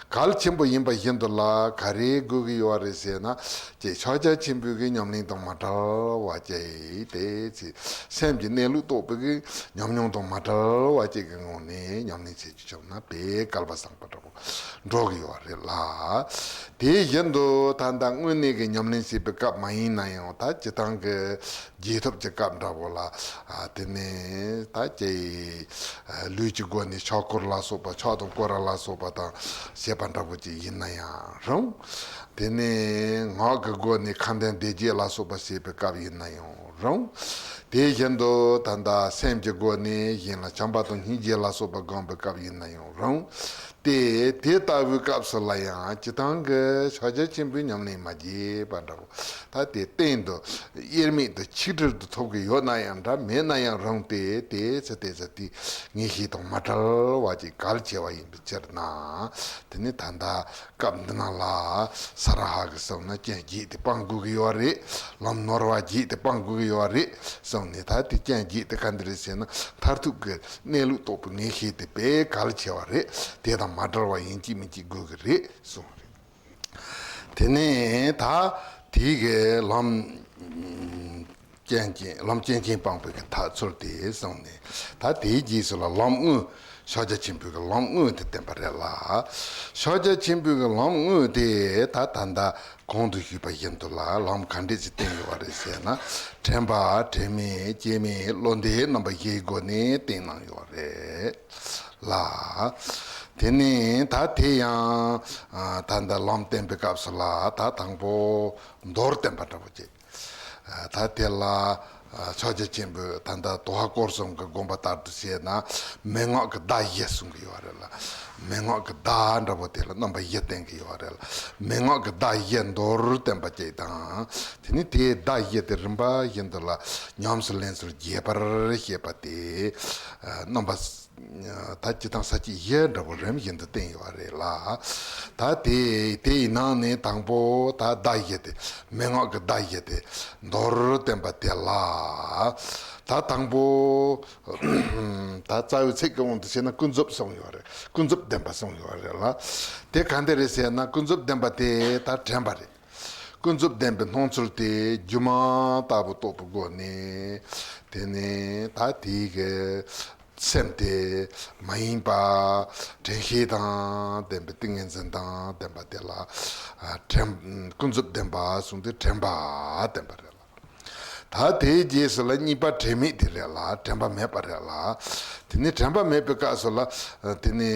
གལ་ཆེན་པོ་ཡིན་པ་བཞིན་དུ་ལ་ག་རེ་དགོས་ཀྱི་ཡོད་རེད་ཟེར་ན། ཅེས་ཕྱག་རྒྱ་ཆེན་པོའི་གི་ཉམས་ལེན་དང་མ་བྲལ་བ་ཅིག་དེ་ཚེ་སེམས་ཀྱི་གནས་ལུགས་རྟོགས་པའི་གི་ཉམས་མྱོང་དང་མ་བྲལ་བ་ཅིག་གི་ངང་ནས་ཉམས་ལེན་བྱེད་རྒྱུ་བྱུང་ན་དཔེ་སྐལ་པ་བཟང་པོ་འདྲ་པོ་འགྲོ་གི་ཡོད་རེད་ལ། དེ་བཞིན་དུ་ད་ལྟ་དངོས་གནས་ཀྱི་ཉམས་ལེན་བྱེད་པའི་སྐབས་མ་ཡིན་ན་ཡང་། ད་སྤྱི་བཏང་གི་རྗེས་ཐོབ་ཀྱི་སྐབས་འདྲ་པོ་ལ། ཨ་དེ་ནས་ད་ཅི་ཨ་ལུས་ཀྱི་སྒོ་ནས་ཕྱག་སྐོར་ལ་སོགས་པ། ཕྱག་དང་སྐོར་ར་ལ་སོགས་པ་དང་བྱེད་པ་འདྲ་པོ་ཅིག་ཡིན་ན་ཡང་རུང་། དེ་ནས་ངག་གི་སྒོ་ནས་ཁ་འདོན་སྡེ་བརྒྱད་ལ་སོགས་པ་བྱེད་པའི་སྐབས་ཡིན་ན་ཡང་རུང་། དེ་བཞིན་དུ་ད་ལྟ་སེམས་ཀྱི་སྒོ་ནས་གཞན་ལ་བྱམས་པ་དང་སྙིང་རྗེ་ལ་སོགས་པ་སྒོམ་པའི་སྐབས་ཡིན་ན་ཡང་རུང་། དེ་དེ་ལྟ་བུའི་སྐབས་སུ་ལ་ཡང་སྤྱི་བཏང་གི་ཕྱག་རྒྱ་ཆེན་པོའི་ཉམས་ལེན་མ་བགྱིས་པ་འདྲ་བོ། ད་དེ་གཏན་དུ་དབྱེར་མེད་དུ་ཆིག་དྲིལ་དུ་ཐོབ་ཀྱི་ཡོད་ན་ཡང་འདྲ། མེད་ན་ཡང་རུང་སྟེ། དེ་ཚེ་དེ་ཚེ་དེ་ངེས་ཤེས་དང་མ་བྲལ་བ་ཅིག་གལ་ཆེ་བ་ཡིན་པའི་ཕྱིར་ན། དེ་ནི་ད་ལྟ་སྐབས་འདི་ནང་ལ་ས་ར་ཧ་གི་གསུངས་ན་རྐྱེན་བརྒྱད་དེ་སྤང་དགོས་ཀྱི་ཡོད་རེད། ལམ་ནོར་བ་བརྒྱད་དེ་སྤང་དགོས་ཀྱི་ཡོད་རེད་གསུངས་ནས། ད་དེ་རྐྱེན་བརྒྱད་དེ་ག་འདི་རེད་ཟེར་ན། མཐར་ཐུག་གི་གནས་ལུགས་རྟོགས་པའི་ངེས་ཤེས་དེ་དཔེ་གལ་ཆེ་བ་རེད། དེ་དང་མ་བྲལ་བ་ཡིན་གཅིག་མིན་གཅིག་དགོས་ཀྱི་རེད་གསུངས་རེད། དེ་ནས་ད་དེའི་གི་ལམ་རྐྱེན་ཅན། ལམ་རྐྱེན་ཅན་སྤངས་པའི་གི་ཐག་ཚོད་དེ་གསུངས་ནས། ད་དེའི་རྗེས་སུ་ལ་ལམ་དངོས། ཕྱག་རྒྱ་ཆེན་པོའི་གི་ལམ་དངོས་དེ་བསྟན་པ་རེད་ལ། ཕྱག་རྒྱ་ཆེན་པོའི་གི་ལམ་དངོས་དེ་ད་ད་ལྟ་གོང་དུ་ཞུས་པ་བཞིན་དུ་ལ་ལམ་ག་འདྲས་ཅིག་བསྟན་ཡོད་པ་རེད་ཟེར་ན། དྲན་པ། དྲན་མེད། སྐྱེ་མེད། བློ་འདས། རྣམ་པ་བཞིའི་སྒོ་ནས་བསྟན་གནང་ཡོད་རེད་ལ། དེ་ནས་ད་དེ་ཡང་ད་ལྟ་ལམ་བསྟན་པའི་སྐབས་སུ་ལ་ད་དང་པོ་མདོར་བསྟན་པ་འདྲ་པོ་ཅིག་ད་དེ་ལ་ཕྱག་རྒྱ་ཆེན་པོས་ད་ལྟ་དོ་ཧ་སྐོར་གསུམ་གྱི་དགོངས་པ་ལྟར་དུ་བྱས་ན། མན་ངག་གི་བརྡ་བཞི་གསུང་གི་ཡོད་རེད་ལ། མན་ངག་གི་བརྡ་འདྲ་པོ་དེ་ལ་རྣམ་པ་བཞི་བསྟན་གི་ཡོད་རེད་ལ། མན་ངག་གི་བརྡ་བཞི་མདོར་བསྟན་པ་གཅིག་དང་། དེ་ནི་དེའི་བརྡ་བཞི་དེ་རིམ་པ་བཞིན་དུ་ལ་ཉམས་སུ་ལེན་ཚུལ་རྒྱས་པར་བཤད་པ་དེ། རྣམ་པ་ད་སྤྱི་དང་ས་བཅད་བཞི་འདྲ་པོ་རིམ་བཞིན་དུ་བསྟན་ཡོད་རེད་ལ། ད་དེ་དེ་ཡི་ནང་ནས་དང་པོ་ད་བརྡ་བཞི་དེ། མན་ངག་གི་བརྡ་བཞི་དེ་མདོར་བསྟན་པ་དེ་ལ། ད་དང་པོ་ད་རྩ་བའི་ཚིག་གི་དབང་དུ་བྱས་ན་ཀུན་རྫོབ་གསུངས་ཡོད་རེད། ཀུན་རྫོབ་བདེན་པ་གསུངས་ཡོད་རེད་ལ། དེ་ག་འདི་རེད་ཟེར་ན། ཀུན་རྫོབ་བདེན་པ་དེ་ད་དྲན་པ་རེད། ཀུན་རྫོབ་བདེན་པའི་སྣང་ཚུལ་དེ་སྒྱུ་མ་ལྟ་བུ་རྟོགས་པའི་སྒོ་ནས། དེ་ནས་ད་དེའི་གི་སེམས་དེ་མ་ཡིན་པ་དྲན་ཤེས་དང་ལྡན་པའི་ཏིང་ངེ་འཛིན་དང་ལྡན་པ་དེ་ལ་དྲན། ཀུན་རྫོབ་བདེན་པ་གསུངས་ཏེ་དྲན་པ་བསྟན་པ་རེད་ལ། ད་དེའི་རྗེས་སུ་ལ་གཉིས་པ་དྲན་མེད་དེ་རེད་ལ། དྲན་པ་མེད་པ་རེད་ལ། དེ་ནི་དྲན་པ་མེད་པའི་སྐབས་སུ་ལ་དེ་ནི་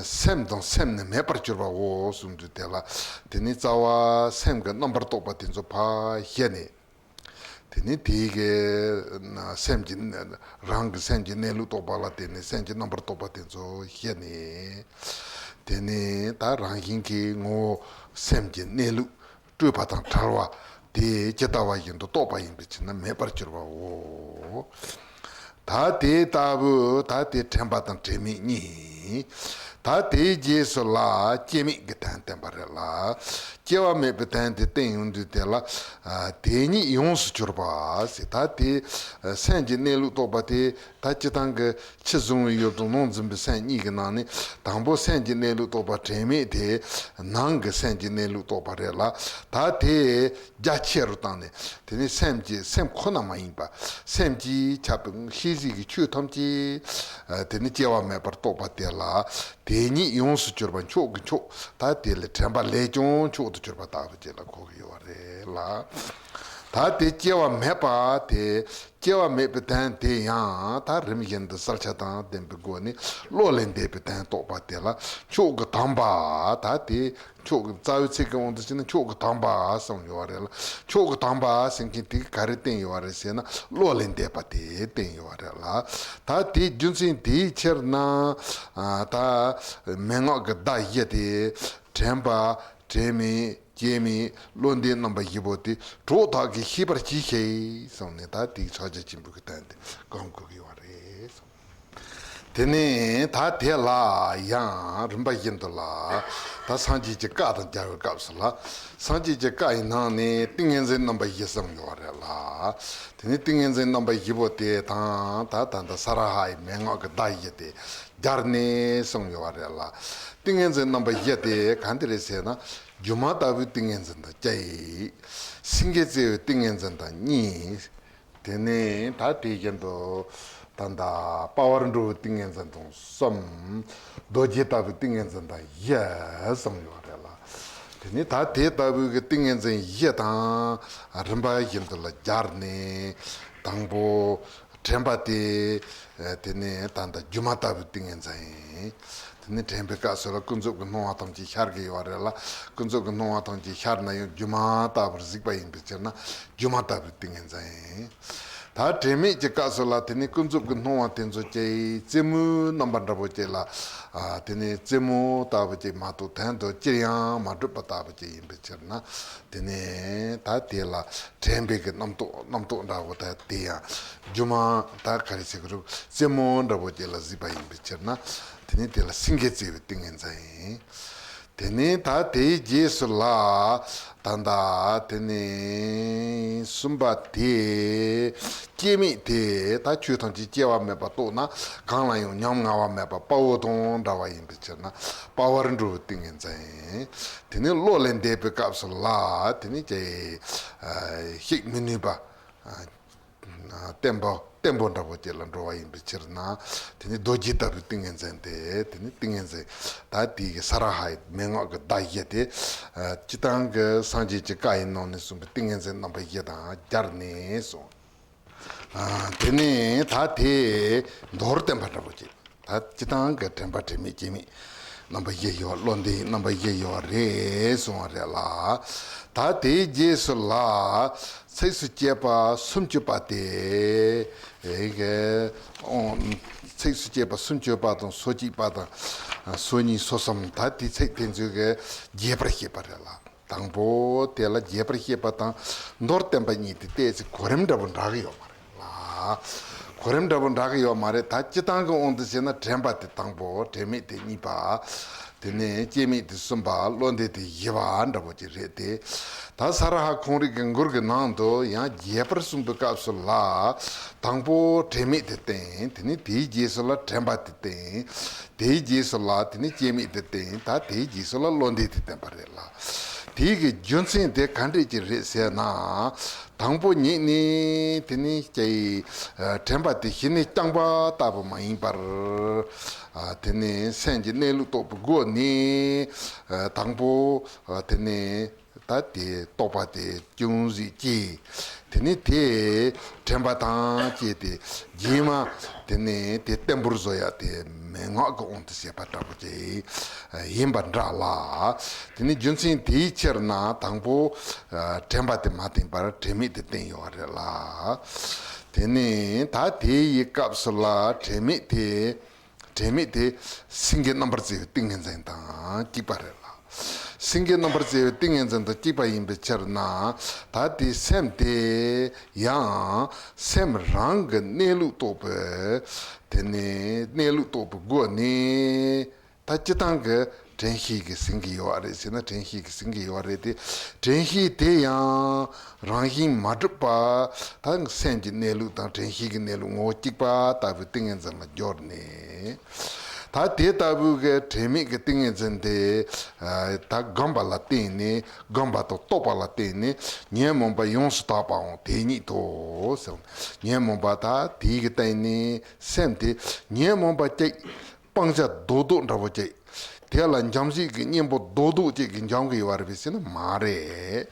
སེམས་དང་སེམས་ནི་མེད་པར་གྱུར་པའོ་གསུངས་དུས་དེ་ལ། དེ་ནི་རྩ་བ་སེམས་ཀྱི་རྣམ་པར་རྟོག་པ་དེ་ཚོ་ཕར་ཞི་ནས། དེ་ནི་དེའི་གི་སེམས་ཀྱི་རང་གི་སེམས་ཀྱི་གནས་ལུགས་རྟོགས་པ་ལ་བརྟེན་ནས་སེམས་ཀྱི་རྣམ་པར་རྟོག་པ་དེ་ཚོ་ཞི་ནས། དེ་ནི་ད་རང་བཞིན་གྱི་ངོ་བོ་སེམས་ཀྱི་གནས་ལུགས་སྤྲོས་པ་དང་བྲལ་བ་དེ་ཇི་ལྟ་བ་བཞིན་དུ་རྟོགས་པ་ཡིན་པའི་ཕྱིར་ན་མེད་པར་གྱུར་པའོ། ད་དེ་ལྟ་བུ་ད་དེ་དྲན་པ་དང་དྲན་མེད་གཉིས། ད་དེའི་རྗེས་སུ་ལ་སྐྱེ་མེད་ཀྱི་དོན་བསྟན་པ་རེད་ལ། སྐྱེ་བ་མེད་པའི་དོན་དེ་བསྟན་ཡོང་དུས་དེ་ལ། དེ་ཉིད་ཡོངས་སུ་གྱུར་པ་ཟེར། ད་དེ་སེམས་ཀྱི་གནས་ལུགས་རྟོགས་པ་དེ་ད་སྤྱིར་བཏང་གི་ཕྱི་གཟུང་བའི་ཡུལ་དང་ནང་འཛིན་པའི་སེམས་གཉིས་ཀྱི་ནང་ནས། དང་པོ་སེམས་ཀྱི་གནས་ལུགས་རྟོགས་པ་དྲན་མེད་དེ་ནང་གི་སེམས་ཀྱི་གནས་ལུགས་རྟོགས་པ་རེད་ལ། ད་དེ་རྒྱ་ཆེ་རུ་བཏང་ནས། དེ་ནས་སེམས་ཀྱི་སེམས་ཁོ་ན་མ་ཡིན་པ། སེམས་ཀྱིས་ཁྱབ་པའི་ཤེས་བྱའི་གི་ཆོས་ཐམས་ཅད། ཨ། དེ་ནི་སྐྱེ་བ་མེད་པར་རྟོགས་པ་དེ་ལ། དེ་ཉིད་ཡོངས་སུ་གྱུར་པ་མཆོག་གི་མཆོག་ད་དེ་ལས་དྲན་པ་ལས་ཀྱང་མཆོག་ཏུ་གྱུར་པ་ལྟ་བུ་ཅིག་ལ་གོ་གི་ཡོད་རེད་ལ། ད་དེ་སྐྱེ་བ་མེད་པ་དེ། སྐྱེ་བ་མེད་པའི་དོན་དེ་ཡང་ད་རིམ་བཞིན་དུ་གསལ་ཆ་དང་ལྡན་པའི་སྒོ་ནས་བློ་ལས་འདས་པའི་དོན་རྟོགས་པ་དེ་ལ་མཆོག་གི་དམ་པ། ད་དེ་མཆོག་གི་རྩ་བའི་ཚིག་གི་དབང་དུ་བྱས་ན་མཆོག་གི་དམ་པ་གསུངས་ཡོད་རེད་ལ། མཆོག་གི་དམ་པ་ཟེར་མཁན་དེ་ག་རེ་བསྟན་ཡོད་རེད་ཟེར་ན་བློ་ལས་འདས་པ་དེ་བསྟན་ཡོད་རེད་ལ། ད་དེའི་རྒྱུ་མཚན་དེའི་ཕྱིར་ན། ཨ། ད་མན་ངག་གི་བརྡ་བཞི་དེ། དྲན་པ། དྲན་མེད། སྐྱེ་མེད། བློ་འདས་རྣམ་པ་བཞི་པོ་དེ་གྲོགས་དག་གིས་ཤེས་པར་གྱིས་ཤིག་གསུངས་ནས། ད་དེའི་ཕྱག་རྒྱ་ཆེན་པོའི་གི་དོན་དེ་གོ་དགོས་ཀྱི་ཡོད་རེད་གསུངས། དེ་ནས་ད་དེ་ལ་ཡང་རིམ་པ་བཞིན་དུ་ལ། ད་སངས་རྒྱས་ཀྱི་བཀའ་དང་སྦྱར་བའི་སྐབས་སུ་ལ། སངས་རྒྱས་ཀྱི་བཀའ་ཡི་ནང་ནས་ཏིང་ངེ་འཛིན་རྣམ་པ་བཞི་གསུངས་ཡོད་རེད་ལ། དེ་ནས་ཏིང་ངེ་འཛིན་རྣམ་པ་བཞི་པོ་དེ་དང་ད་ད་ད་ས་ར་ཧའི་མན་ངག་གི་བརྡ་བཞི་དེ་སྦྱར་ནས་གསུངས་ཡོད་རེད་ལ། ཏིང་ངེ་འཛིན་རྣམ་པ་བཞི་དེ་ག་འདི་རེད་ཟེར་ན། སྒྱུ་མ་ལྟ་བུའི་ཏིང་ངེ་འཛིན་དང་གཅིག་སེང་གེ་རྩེ་བའི་ཏིང་ངེ་འཛིན་དང་གཉིས། དེ་ནས་ད་དེ་བཞིན་དུ་ད་ད་དཔའ་བར་འགྲོ་བའི་ཏིང་ངེ་འཛིན་དང་གསུམ། རྡོ་རྗེ་ལྟ་བུའི་ཏིང་ངེ་འཛིན་དང་བཞི་གསུངས་ཡོད་རེད་ལ། དེ་ནས་ད་དེ་ལྟ་བུའི་གི་ཏིང་ངེ་འཛིན་བཞི་དང་རིམ་པ་བཞིན་དུ་ལ་སྦྱར་ནས། དང་པོ་དྲན་པ་དེ། དེ་ནས་ད་ལྟ་སྒྱུ་མ་ལྟ་བུའི་ཏིང་ངེ་འཛིན། དེ་ནས་དྲན་པའི་སྐབས་སུ་ལ་ཀུན་རྫོབ་ཀྱི་སྣང་བ་ཐམས་ཅད་ཤར་གྱི་ཡོད་རེད་ལ། ཀུན་རྫོབ་ཀྱི་སྣང་བ་ཐམས་ཅད་ཤར་ན་ཡང་སྒྱུ་མ་ལྟ་བུར་གཟིགས་པ་ཡིན་པའི་ཕྱིར་ན་སྒྱུ་མ་ལྟ་བུའི་ཏིང་ངེ་འཛིན། ད་དྲན་མེད་ཀྱི་སྐབས་སུ་ལ་དེ་ནས་ཀུན་རྫོབ་ཀྱི་སྣང་བ་དེ་ཚོ་ཅིག་རྩེ་མོའི་རྣམ་པ་འདྲ་པོ་ཅིག་ལ། ཨ། དེ་ནས་རྩེ་མོ་ལྟ་བུ་ཅིག་མ་གཏོགས་དོན་དུ་ཅིར་ཡང་མ་གྲུབ་པ་ལྟ་བུ་ཅིག་ཡིན་པའི་ཕྱིར་ན། དེ་ནས་ད་དེ་ལ་དྲན་པའི་གི་རྣམ་རྟོག་རྣམ་རྟོག་འདྲ་པོ་ད་དེ་ཡང་སྒྱུ་མ་ད་ག་རེ་ཟེར་གི་རུ་རྩེ་མོ་འདྲ་པོ་ཅིག་ལ་གཟིགས་པ་ཡིན་པའི་ཕྱིར་ན། དེ་ནས་དེ་ལ་སེང་གེ་རྩེ་བའི་ཏིང་ངེ་འཛིན་ཡིན། དེ་ནས་ད་དེའི་རྗེས་སུ་ལ་ད་ད་དེ་ནས་གསུམ་པ་དེ་སྐྱེ་མེད་དེ། ད་ཆོས་ཐམས་ཅད་སྐྱེ་བ་མེད་པར་རྟོགས་ན་གང་ལ་ཡང་ཉམ་ང་བ་མེད་པ་དཔའ་བོ་དང་འདྲ་བ་ཡིན་པའི་ཕྱིར་ན་དཔའ་བར་འགྲོ་བའི་ཏིང་ངེ་འཛིན། དེ་ནས་བློ་ལས་འདས་པའི་སྐབས་སུ་ལ་དེ་ནས་ཀྱེ་གཤེགས་མི་ནུས་པ། བརྟན་པོ་བརྟན་པོ་འདྲ་པོ་ཅིག་ལ་འགྲོ་བ་ཡིན་པའི་ཕྱིར་ན། དེ་ནི་རྡོ་རྗེ་ལྟ་བུའི་ཏིང་ངེ་འཛིན་ཏེ། དེ་ནི་ཏིང་ངེ་འཛིན་ད་དེའི་གི་ས་ར་ཧའི་མན་ངག་གི་བརྡ་བཞི་སྟེ། སྤྱིར་བཏང་གི་སངས་རྒྱས་ཀྱི་བཀའ་ཡི་ནང་ནས་གསུངས་པའི་ཏིང་ངེ་འཛིན་རྣམ་པ་བཞི་དང་སྦྱར་ནས་གསུངས། དེ་ནི་ད་དེ་མདོར་བསྟན་པ་འདྲ་པོ་ཅིག་ད་སྤྱིར་བཏང་གི་དྲན་པ་དྲན་མེད་སྐྱེ་མེད་རྣམ་པ་བཞི་ཡོད། བློ་འདས་རྣམ་པ་བཞི་ཡོད་རེད་གསུངས་པ་རེད་ལ། ད་དེའི་རྗེས་སུ་ལ་ཚིགས་སུ་བཅད་པ་སུམ་ཅུ་པ་སྟེ། ཚིགས་སུ་བཅད་པ་སུམ་ཅུ་པ་དང་སོ་གཅིག་པ་དང་སོ་གཉིས་སོ་གསུམ། ད་དེ་ཚིག་དེ་ཚོའི་གི་རྒྱས་པར་བཤད་པ་རེད་ལ། དང་པོ་དེ་ལ་རྒྱས་པར་བཤད་པ་དང་མདོར་བསྟན་པ་གཉིས་དེ་ཏོག་ཙམ་གོ་རིམ་འདྲ་པོ་འདྲ་གི་ཡོད་མ་རེད་ལ། གོ་རིམ་འདྲ་པོ་འདྲ་གི་ཡོད་མ་རེད། ད་སྤྱིར་བཏང་གི་དབང་དུ་བྱས་ན་དྲན་པ་དེ་དང་པོ། དྲན་མེད་དེ་གཉིས་པ། དེ་ནས་སྐྱེ་མེད་དེ་གསུམ་པ། བློ་འདས་དེ་བཞི་པ་འདྲ་པོ་ཅིག་རེད་དེ། ད་ས་ར་ཧ་ཁོང་རིག་གི་མགུར་གྱི་ནང་དུ་ཡང་རྒྱས་པར་གསུངས་པའི་སྐབས་སུ་ལ། དང་པོ་དྲན་མེད་དེ་བསྟན། དེ་ནས་དེའི་རྗེས་སུ་ལ་དྲན་པ་དེ་བསྟན། དེའི་རྗེས་སུ་ལ་དེ་ནས་སྐྱེ་མེད་དེ་བསྟན། ད་དེའི་རྗེས་སུ་ལ་བློ་འདས་དེ་བསྟན་པ་རེད་ལ། དེའི་གི་རྒྱུ་མཚན་དེ་ག་འདྲས་ཅིག་རེད་ཟེར་ན། དང་པོ་ཉིད་ནས་དེ་ནས་ཀྱེ་དྲན་པ་དེ་གཞི་ནས་བསྐྱངས་པ་ལྟ་བུ་མ་ཡིན་པར། དེ་ནས་སེམས་ཀྱི་གནས་ལུགས་རྟོགས་པའི་སྒོ་ནས། དང་པོ་དེ་ནས་ ད་དེ་རྟོག་པ་དེ་ཅུང་ཟད་སྐྱེས། དེ་ནས་དེ་དྲན་པ་དང་བཅས་ཏེ་རྗེས་མ་དེ་ནས་དེ་བརྟན་པོར་བཟོ་ཡ་དེ་མན་ངག་གི་དབང་དུ་བྱས་པ་འདྲ་པོ་ཅིག་ཡིན་པ་འདྲ་ལ། དེ་ནས་རྒྱུ་མཚན་དེའི་ཕྱིར་ན་དང་པོ་དྲན་པ་དེ་མ་བསྟེན་པར་དྲན་མེད་དེ་བསྟེན་ཡོད་རེད་ལ། དེ་ནས་ད་དེ་ཡི་སྐབས་སུ་ལ་དྲན་མེད་དེ། དྲན་མེད་དེ་སེང་གེ་རྣམ་པར་རྩེ་བའི་ཏིང་ངེ་འཛིན་དང་གཅིག་པ་རེད་ལ། སེང་གེ་རྣམ་པར་རྩེ་བའི་ཏིང་ངེ་འཛིན་དང་གཅིག་པ་ཡིན་པའི་ཕྱིར་ན། ད་དེ་སེམས་དེ་ཡང་སེམས་རང་གི་གནས་ལུགས་རྟོགས་པའི། དེ་ནས་གནས་ལུགས་རྟོགས་པའི་སྒོ་ནས། ད་སྤྱིར་བཏང་གི་དྲན་ཤེས་ཀྱིས་ཟིན་གྱི་ཡོད་རེད་ཟེར་ན། དྲན་ཤེས་ཀྱིས་ཟིན་གྱི་ཡོད་རེད་དེ། དྲན་ཤེས་དེ་ཡང་རང་བཞིན་མ་གྲུབ་པ། ད་སེམས་ཀྱི་གནས་ལུགས་དང་དྲན་ཤེས་ཀྱི་གནས་ལུགས་ངོ་བོ་གཅིག་པ་ལྟ་བུའི་ཏིང་ངེ་འཛིན་ལ་སྦྱོར་ནས། ད་དེ་ལྟ་བུའི་གི་དྲན་མེད་ཀྱི་ཏིང་ངེ་འཛིན་དེ་ད་བསྒོམས་པ་ལ་བརྟེན་ནས། བསྒོམས་པ་དང་རྟོགས་པ་ལ་བརྟེན་ནས་ཉོན་མོངས་པ་ཡོངས་སུ་དག་པའང་དེ་ཉིད་དོ་ཟེར། ཉོན་མོངས་པ་ད་དེའི་གི་སྟེང་ནས་སེམས་དེ་ཉོན་མོངས་པ་གཅིག་སྤང་བྱ་རྡོག་རྡོག་འདྲ་པོ་ཅིག་དེ་ལ་འཇོམས་བྱེད་ཀྱི་གཉེན་པོ་རྡོག་རྡོག་ཅིག་གིས་འཇོམས་ཀྱི་ཡོད་རེད་པས་ཟེར་ན་མ་རེད།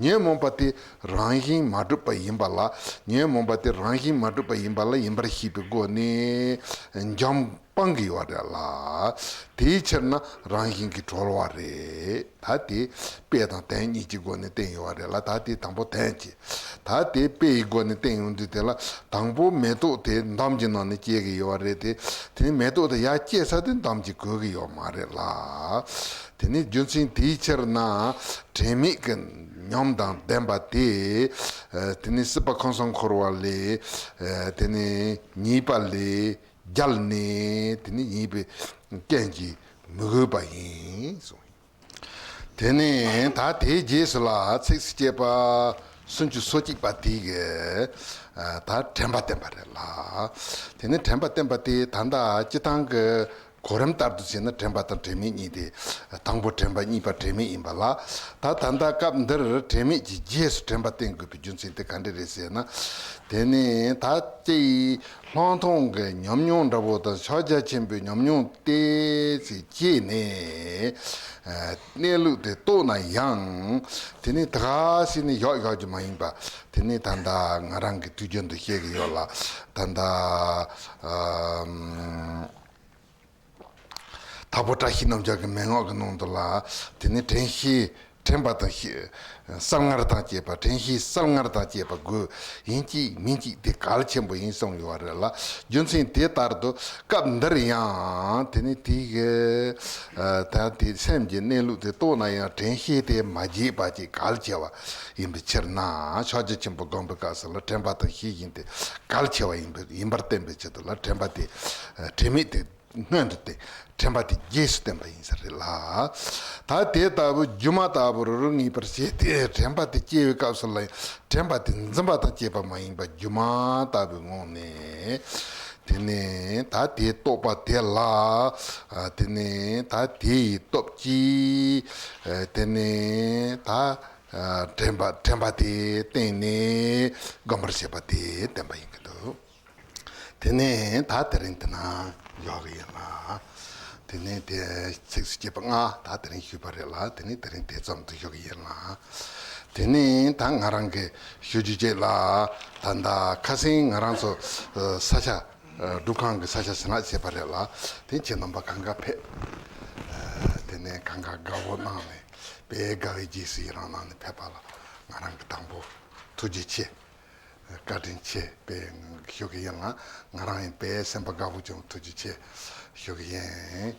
ཉོན་མོངས་པ་དེ་རང་བཞིན་མ་གྲུབ་པ་ཡིན་པ་ལ། ཉོན་མོངས་པ་དེ་རང་བཞིན་མ་གྲུབ་པ་ཡིན་པ་ལ་ཡིན་པར་ཤེས་པའི་སྒོ་ནས་འཇོམས་སྤང་གི་ཡོད་རེད་ལ། དེའི་ཕྱིར་ན་རང་བཞིན་གྱིས་གྲོལ་བ་རེད། ད་དེ་དཔེ་དང་དོན་གཉིས་ཀྱི་སྒོ་ནས་བསྟན་ཡོད་རེད་ལ། ད་དེ་དང་པོ་དོན་གྱི། ད་དེ་དཔེ་ཡི་སྒོ་ནས་བསྟན་ཡོང་དུས་དེ་ལ། དང་པོ་མེ་ཏོག་དེ་འདམ་གྱི་ནང་ནས་སྐྱེ་གི་ཡོད་རེད་དེ། དེ་ནས་མེ་ཏོག་དེ་ཡར་སྐྱེ་ས་དེ་འདམ་གྱིས་གོས་གི་ཡོད་མ་རེད་ལ། དེ་ནས་རྒྱུ་མཚན་དེའི་ཕྱིར་ན་དྲན་མེད་ཀྱི་ཉམས་དང་ལྡན་པ་དེ། དེ་ནས་སྲིད་པ་ཁམས་གསུམ་འཁོར་བ་ལས། དེ་ནས་ཉེས་པ་ལས་རྒྱལ་ནས། དེ་ནས་ཉེས་པའི་རྐྱེན་གྱིས་མི་གོས་པ་ཡིན་གསུངས། དེ་ནས་ད་དེའི་རྗེས་སུ་ལ་ཚིགས་སུ་བཅད་པ་སུམ་ཅུ་སོ་གཅིག་པ་དེ་གིས་ད་དྲན་པ་བསྟན་པ་རེད་ལ། དེ་ནས་དྲན་པ་བསྟན་པ་དེ་ད་ལྟ་སྤྱིར་བཏང་གི་གོ་རིམ་ལྟར་དུ་བྱས་ན་དྲན་པ་དང་དྲན་མེད་གཉིས་ཏེ། དང་པོ་དྲན་པ་གཉིས་པ་དྲན་མེད་ཡིན་པ་ལ། ད་ད་ལྟ་སྐབས་འདིར་དྲན་མེད་ཀྱི་རྗེས་སུ་དྲན་པ་བསྟན་དགོས་པའི་རྒྱུ་མཚན་དེ་ག་འདྲ་རེད་ཟེར་ན། དེ་ནས་ད་ཅི་ཡིས་ལྷག་མཐོང་གི་ཉམས་མྱོང་འདྲ་པོ་དང་ཕྱག་རྒྱ་ཆེན་པོའི་ཉམས་མྱོང་དེ་ཚོས་སྐྱེས་ནས། ཨ། གནས་ལུགས་དེ་རྟོགས་ན་ཡང་། དེ་ནས་ད་ག་ཟེ་ནས་བཞག་བཞག་རྒྱུ་མ་ཡིན་པ། དེ་ནས་ད་ལྟ་ང་རང་གིས་དུས་རྒྱུན་དུ་བཤད་ཀྱི་ཡོད་ལ། ད་ལྟ་ཨ། དྭགས་པོ་བཀྲ་ཤིས་རྣམ་རྒྱལ་གྱི་མན་ངག་གི་ནང་དུ་ལ། དེ་ནས་དྲན་ཤེས་དྲན་པ་དང་ཤེས་གསལ་ངར་དང་བཅས་པ། དྲན་ཤེས་གསལ་ངར་དང་བཅས་པ་དགོས། ཡིན་གཅིག་མིན་གཅིག་དེ་གལ་ཆེན་པོ་ཡིན་གསུངས་ཡོད་རེད་ལ། རྒྱུ་མཚན་དེ་ལྟར་དུ་སྐབས་འདིར་ཡང་དེ་ནི་དེ་གི་ད་དེ་སེམས་ཀྱི་གནས་ལུགས་དེ་རྟོགས་ན་ཡང་དྲན་ཤེས་དེ་མ་བརྗེད་པ་ཅིག་གལ་ཆེ་བ་ཡིན་པའི་ཕྱིར་ན། ཕྱག་རྒྱ་ཆེན་པོ་བསྒོམ་པའི་སྐབས་སུ་ལ་དྲན་པ་དང་ཤེས་བཞིན་དེ་གལ་ཆེ་བ་ཡིན་པའི་ཡིན་པར་བསྟན་པའི་ཆེད་དུ་ལ། དྲན་པ་དེ་དྲན་མེད་དེ། སྔོན་དུ་བསྟན། དྲན་པ་དེ་རྗེས་སུ་བསྟན་པ་ཡིན་ས་རེད་ལ། ད་དེ་ལྟ་བུ་སྒྱུ་མ་ལྟ་བུར་ངེས་པར་བྱས་ཏེ། དྲན་པ་དེ་སྐྱེ་བའི་སྐབས་སུ་ལ་ཡང་དྲན་པ་དེ་འཛིན་པ་དང་བཅས་པ་མ་ཡིན་པ་སྒྱུ་མ་ལྟ་བུའི་ངང་ནས། དེ་ནས་ད་དེའི་རྟོགས་པ་དེ་ལ། དེ་ནས་ད་དེ་ཡི་སྟོབས་ཀྱིས། དེ་ནས་ད་དྲན་པ་དྲན་པ་དེ་བསྟེན་ནས་བསྒོམ་པར་བྱེད་པ་དེ་བསྟན་པ་ཡིན་གྱི་འདུག། དེ་ནས་ད་དེ་རིང་འདི་ན་ཡོད་གི་ཡིན་ལ། དེ་ནས་དེ་ཚིགས་སུ་བཅད་པ་ལྔ་ད་དེ་རིང་ཞུས་པ་རེད་ལ། དེ་ནས་དེ་རིང་དེ་ཙམ་དུ་ཞུ་གི་ཡིན་ལ། དེ་ནས་ད་ང་རང་གི་ཞུ་རྒྱུ་བཅས་ལ། ད་ད་ཁ་སང་ང་རང་ཚོ་ས་ཆ་སྒྲུབ་ཁང་གི་ས་ཆ་ཞེ་དྲག་བྱས་པ་རེད་ལ། དེ་ཁྱེད་རྣམ་པ་གང་ག་ཕེབས། དེ་ནས་གང་ག་དགའ་བོ་གནང་ནས། དཔེ་དགའ་བའི་རྗེས་སུ་ཡི་རང་གནང་ནས་ཕེབས་པ་ལ་ང་རང་གི་དང་པོ་ཐུགས་རྗེ་ཆེ། བཀའ་དྲིན་ཆེ་དཔེ་ཞུ་གི་ཡིན་ལ། ང་རང་ཡང་དཔེ་སེམས་པ་དགའ་བོ་བྱུང་། ཐུགས་རྗེ་ཆེ་ཞུ་གི་ཡིན།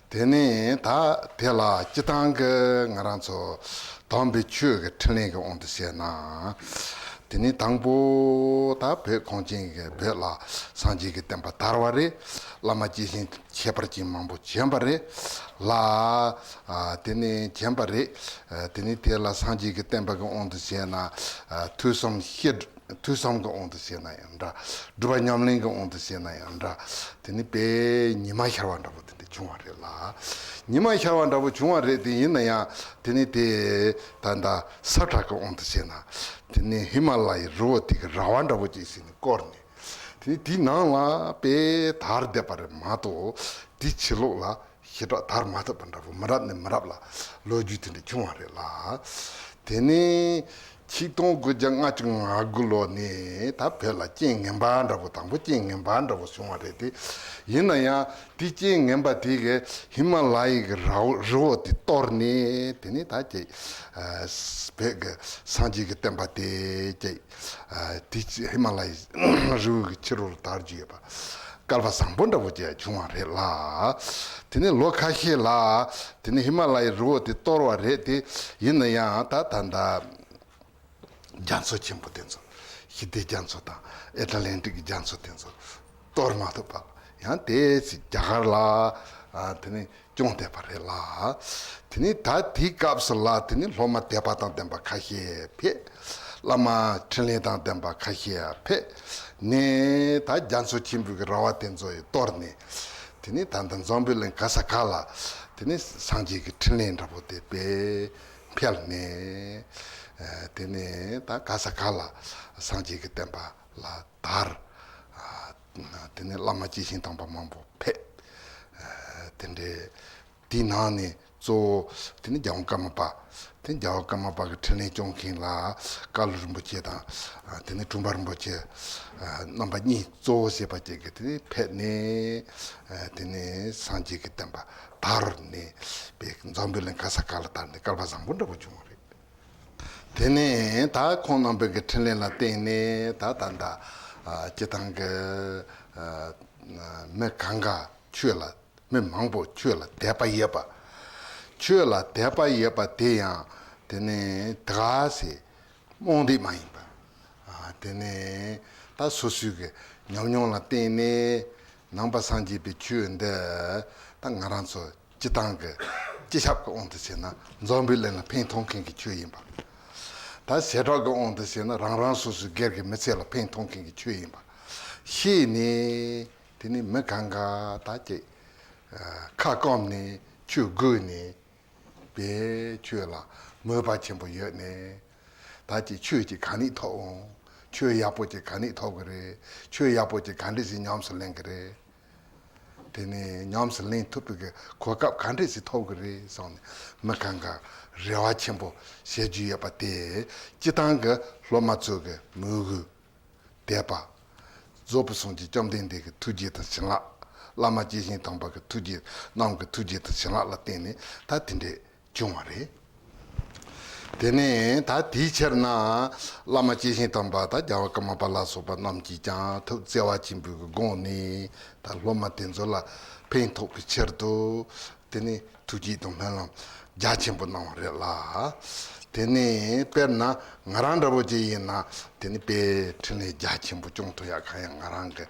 དེ་ནས་ད་དེ་ལ་སྤྱིར་བཏང་གི་ང་རང་ཚོ་དམ་པའི་ཆོས་ཀྱི་འཕྲིན་ལས་ཀྱི་དབང་དུ་བྱས་ན། དེ་ནས་དང་པོ་ད་བོད་གངས་ཅན་གྱི་བོད་ལ་སངས་རྒྱས་ཀྱི་བསྟན་པ་དར་བ་རེད། བླ་མ་སྐྱེས་ཆེན་ཁྱད་པར་ཅན་མང་པོ་བྱོན་པ་རེད་ལ། དེ་ནས་བྱོན་པ་རེད། དེ་ནས་དེ་ལ་སངས་རྒྱས་ཀྱི་བསྟན་པ་གི་དབང་དུ་བྱས་ན། ཐོས་བསམ་ཤེས། ཐོས་བསམ་གྱི་དབང་དུ་བྱས་ན་ཡང་འདྲ། སྒྲུབ་པ་ཉམས་ལེན་གྱི་དབང་དུ་བྱས་ན་ཡང་འདྲ། དེ་ནི་དཔེ་ཉི་མ་ཤར་བ་འདྲ་པོ་དེ་འདྲ་བྱུང་བ་རེད་ལ། ཉི་མ་ཤར་བ་འདྲ་པོ་བྱུང་བ་རེད་དེ། ཡིན་ན་ཡང་དེ་ནི་དེ་ད་ལྟ་ས་ཁྲ་གི་དབང་དུ་བྱས་ན། དེ་ནི་ཧི་མ་ལ་ཡའི་རི་བོ་དེ་གི་ར་བ་འདྲ་པོ་ཅིག་ཟིན་ནས་བསྐོར་ནས། དེ་ནི་དེའི་ནང་ལ་དཔེ་དར་བསྡད་པ་རེད་མ་གཏོགས། དེའི་ཕྱི་ལོགས་ལ་ཞེ་དྲག་དར་མ་ཐུབ་པ་འདྲ་པོ། མི་རབས་ནས་མི་རབས་ལ་ལོ་རྒྱུས་དེ་འདྲ་བྱུང་བ་རེད་ལ། དེ་ནས་ཆིག་སྟོང་དགུ་བརྒྱ་ལྔ་བཅུ་ང་དགུ་ལོ་ནས་ད་བོད་ལ་རྐྱེན་ངན་པ་འདྲ་པོ། དང་པོ་རྐྱེན་ངན་པ་འདྲ་པོ་བྱུང་བ་རེད་དེ། ཡིན་ན་ཡང་དེ་རྐྱེན་ངན་པ་དེ་གིས་ཧི་མ་ལ་ཡའི་གི་ར་བ་རི་བོ་དེ་གཏོར་ནས། དེ་ནས་ད་ཅིག་བོད་ཀྱི་སངས་རྒྱས་ཀྱི་བསྟན་པ་དེ་ཅིག་དེ་ཧི་མ་ལ་ཡའི་རི་བོ་གི་ཕྱི་རོལ་དར་རྒྱུ་ཡོད་པ། སྐལ་བ་བཟང་པོ་འདྲ་པོ་ཅིག་བྱུང་བ་རེད་ལ། དེ་ནས་ལོ་ཁ་ཤས་ལ་དེ་ནས་ཧི་མ་ལ་ཡའི་རི་བོ་དེ་གཏོར་བ་རེད་དེ། ཡིན་ན་ཡང་ད་ད་ད་རྒྱ་མཚོ་ཆེན་པོ་དེ་ཚོ། ཞི་བདེ་རྒྱ་མཚོ་དང་ཨེ་ཊ་ལན་ཊིག་གི་རྒྱ་མཚོ་དེ་ཚོ་གཏོར་མ་ཐུབ་པ། ཡང་དེ་ཚེ་རྒྱ་གར་ལ་ཨ་དེ་ནས་སྐྱོང་བསྡད་པ་རེད་ལ། དེ་ནས་ད་དེའི་སྐབས་སུ་ལ་དེ་ནས་སློབ་མ་དད་པ་དང་ལྡན་པ་ཁ་ཤས་ཕེབས། བླ་མ་འཕྲིན་ལས་དང་ལྡན་པ་ཁ་ཤས་ཕེབས་ནས། ད་རྒྱ་མཚོ་ཆེན་པོའི་གི་ར་བ་དེ་ཚོ་ཡི་གཏོར་ནས། དེ་ནས་ད་ལྟ་འཛམ་བུའི་གླིང་ག་ས་ག་ལ་དེ་ནས་སངས་རྒྱས་ཀྱི་འཕྲིན་ལས་འདྲ་པོ་དེ་སྤེལ་འཕེལ་ནས། ཨ་དེ་ནས་ད་ག་ས་ག་ལ་སངས་རྒྱས་ཀྱི་བསྟན་པ་ལ་དར། ཨ་དེ་ནས་བླ་མ་སྐྱེས་ཆེན་དམ་པ་མང་པོ་ཕེབས། ཨ་དེ་འདྲའི་དེའི་ནང་ནས་གཙོ་བོ་དེ་ནི་རྒྱལ་བ་ཀརྨ་པ། དེ་རྒྱལ་བ་ཀརྨ་པ་གི་འཕྲིན་ལས་སྐྱོང་མཁན་ལ་ཀ་ལུ་རིན་པོ་ཆེ་དང་། ཨ་དེ་ནས་གྲུབ་པ་རིན་པོ་ཆེ། ཨ་རྣམ་པ་གཉིས་གཙོ་བོ་བྱས་པ་ཅིག་གིས་དེ་ནས་ཕེབས་ནས། ཨ་དེ་ནས་སངས་རྒྱས་ཀྱི་བསྟན་པ་དར་ནས་པའི་འཛམ་བུའི་གླིང་ག་ས་ག་ལ་དར་ནས་སྐལ་བ་བཟང་པོ་འདྲ་པོ་བྱུང་བ་རེད། དེ་ནས་ད་ཁོང་རྣམ་པའི་གི་འཕྲིན་ལས་ལ་བརྟེན་ནས་ད་ད་ད་ཨ་སྤྱི་བཏང་གི་ཨ་མི་གང་ག་ཆོས་ལ། མི་མང་པོ་ཆོས་ལ་དད་པ་ཡོད་པ། ཆོས་ལ་དད་པ་ཡོད་པ་དེ་ཡང་དེ་ནས་དགའ་སེ་རྨོངས་དད་མ་ཡིན་པ། ཨ་དེ་ནས་ད་སོ་སོའི་གི་ཉམས་མྱོང་ལ་བརྟེན་ནས་ནང་པ་སངས་རྒྱས་པའི་ཆོས་འདི་ད་ང་རང་ཚོ་སྤྱི་བཏང་གི་སྤྱི་ཁྱབ་ཀྱི་དབང་དུ་བྱས་ན་འཛམ་བུའི་གླིང་ལ་ཕན་ཐོགས་མཁན་གྱི་ཆོས་ཡིན་པ། ད་བྱེ་བྲག་གི་དབང་དུ་བྱས་ན་རང་རང་སོ་སོའི་སྒེར་གྱི་མི་ཚེ་ལ་ཕན་ཐོགས་མཁན་གྱི་ཆོས་ཡིན་པ་ཤེས་ནས། དེ་ནས་མི་གང་ག་ད་ཅིག་ཁ་སྐོམ་ནས་ཆོས་དགོས་ནས་པའི་ཆོས་ལ་མོས་པ་ཆེན་པོ་ཡོད་ནས། ད་ཅིག་ཆོས་ཀྱི་ག་ནས་ཐོབ་འོང་། ཆོས་ཡག་པོ་ཅིག་ག་ནས་ཐོབ་གི་རེད། ཆོས་ཡག་པོ་ཅིག་ག་འདྲས་སེ་ཉམས་སུ་ལེན་གི་རེད། དེ་ནས་ཉམས་སུ་ལེན་ཐུབ་པའི་གི་གོ་སྐབས་ག་འདྲས་སེ་ཐོབ་གི་རེད་བསམ་ནས་མི་གང་ག་རེ་བ་ཆེན་པོ་བྱེད་རྒྱུ་ཡོད་པ་དེ་སྤྱི་བཏང་གི་སློབ་མ་ཚོ་གི་མོས་གུས། དད་པ། རྫོགས་པའི་སངས་རྒྱས་བཅོམ་ལྡན་འདས་ཀྱི་ཐུགས་རྗེ་དང་བྱིན་རླབས། བླ་མ་སྐྱེས་ཆེན་དམ་པ་གི་ཐུགས་རྗེ། རྣམས་ཀྱི་ཐུགས་རྗེ་དང་བྱིན་རླབས་ལ་བརྟེན་ནས་ད་དེ་འདྲས་བྱུང་བ་རེད། དེ་ནས་ད་དེའི་ཕྱིར་ན་བླ་མ་སྐྱེས་ཆེན་དམ་པ་དང་རྒྱལ་བ་ཀརྨ་པ་ལ་སོགས་པ་རྣམས་ཀྱིས་ཀྱང་ཐུགས་བརྩེ་བ་ཆེན་པོའི་སྒོ་ནས་ད་སློབ་མ་དེ་ཚོ་ལ་ཕན་ཐོགས་པའི་ཕྱིར་དུ། དེ་ནས་ཐུགས་བསྐྱེད་དང་སྨོན་ལམ་རྒྱ་ཆེན་པོ་གནང་བ་རེད་ལ། དེ་ནས་དཔེར་ན་ང་རང་འདྲ་པོ་ཅིག་ཡིན་ན་དེ་ནི་དཔེ་འཕྲིན་ལས་རྒྱ་ཆེན་པོ་སྐྱོང་ཐུབ་ཡག་གང་ཡང་ང་རང་གི་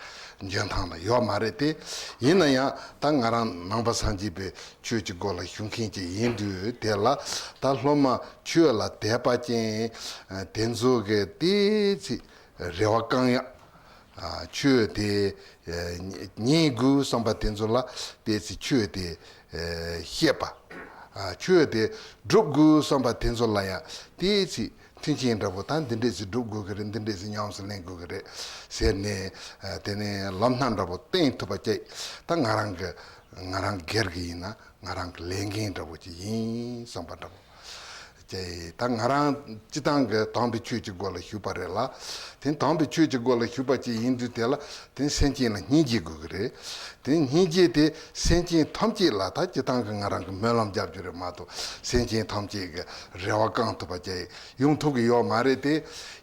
འཇོན་ཐང་ལ་ཡོད་མ་རེད་དེ། ཡིན་ན་ཡང་ད་ང་རང་ནང་པ་སངས་རྒྱས་པའི་ཆོས་ཀྱི་སྒོ་ལ་ཞུགས་མཁན་ཅིག་ཡིན་དུས་དེ་ལ་ད་སློབ་མ་ཆོས་ལ་དད་པ་ཅན་དེ་ཚོ་གི་ཏོག་ཙམ་རེ་བ་བསྐང་ཡག་ཨ་ཆོས་དེ་ཨ་ཉན་དགོས་བསམ་པ་དེ་ཚོ་ལ་ཏོག་ཙམ་ཆོས་དེ་ཨ་བཤད་པ། ཨ་ཆོས་དེ་སྒྲུབ་དགོས་བསམ་པ་དེ་ཚོ་ལ་ཡང་ཏོག་ཙམ་མཐུན་རྐྱེན་འདྲ་པོ། ད་འདི་འདྲས་སེ་སྒྲུབ་དགོས་ཀྱི་རེད། འདི་འདྲས་སེ་ཉམས་སུ་ལེན་དགོས་ཀྱི་རེད་ཟེར་ནས། ཨ་དེ་ནས་ལམ་སྣ་འདྲ་པོ་བསྟན་ཐུབ་པ་བྱས། ད་ང་རང་གི་ང་རང་སྒེར་གྱི་ཡིན་ན་ང་རང་གི་ལས་འགན་འདྲ་པོ་ཅིག་ཡིན་བསམ་པ་འདྲ་པོ། ཅེས་ད་ང་རང་སྤྱི་བཏང་གི་དམ་པའི་ཆོས་ཀྱི་སྒོ་ལ་ཞུགས་པ་རེད་ལ། དེ་དམ་པའི་ཆོས་ཀྱི་སྒོ་ལ་ཞུགས་པ་ཅིག་ཡིན་དུས་དེ་ལ་དེ་སེམས་ཅན་ལ་སྙིང་རྗེ་དགོས་ཀྱི་རེད། དེ་སྙིང་རྗེ་དེ་སེམས་ཅན་ཐམས་ཅད་ལ་ད་སྤྱི་བཏང་གི་ང་རང་གི་སྨོན་ལམ་རྒྱབ་རྒྱུ་རེད་མ་གཏོགས་སེམས་ཅན་ཐམས་ཅད་ཀྱི་རེ་བ་བསྐང་ཐུབ་པ་ཅིག་ཡོང་ཐུབ་ཀྱི་ཡོད་མ་རེད་དེ།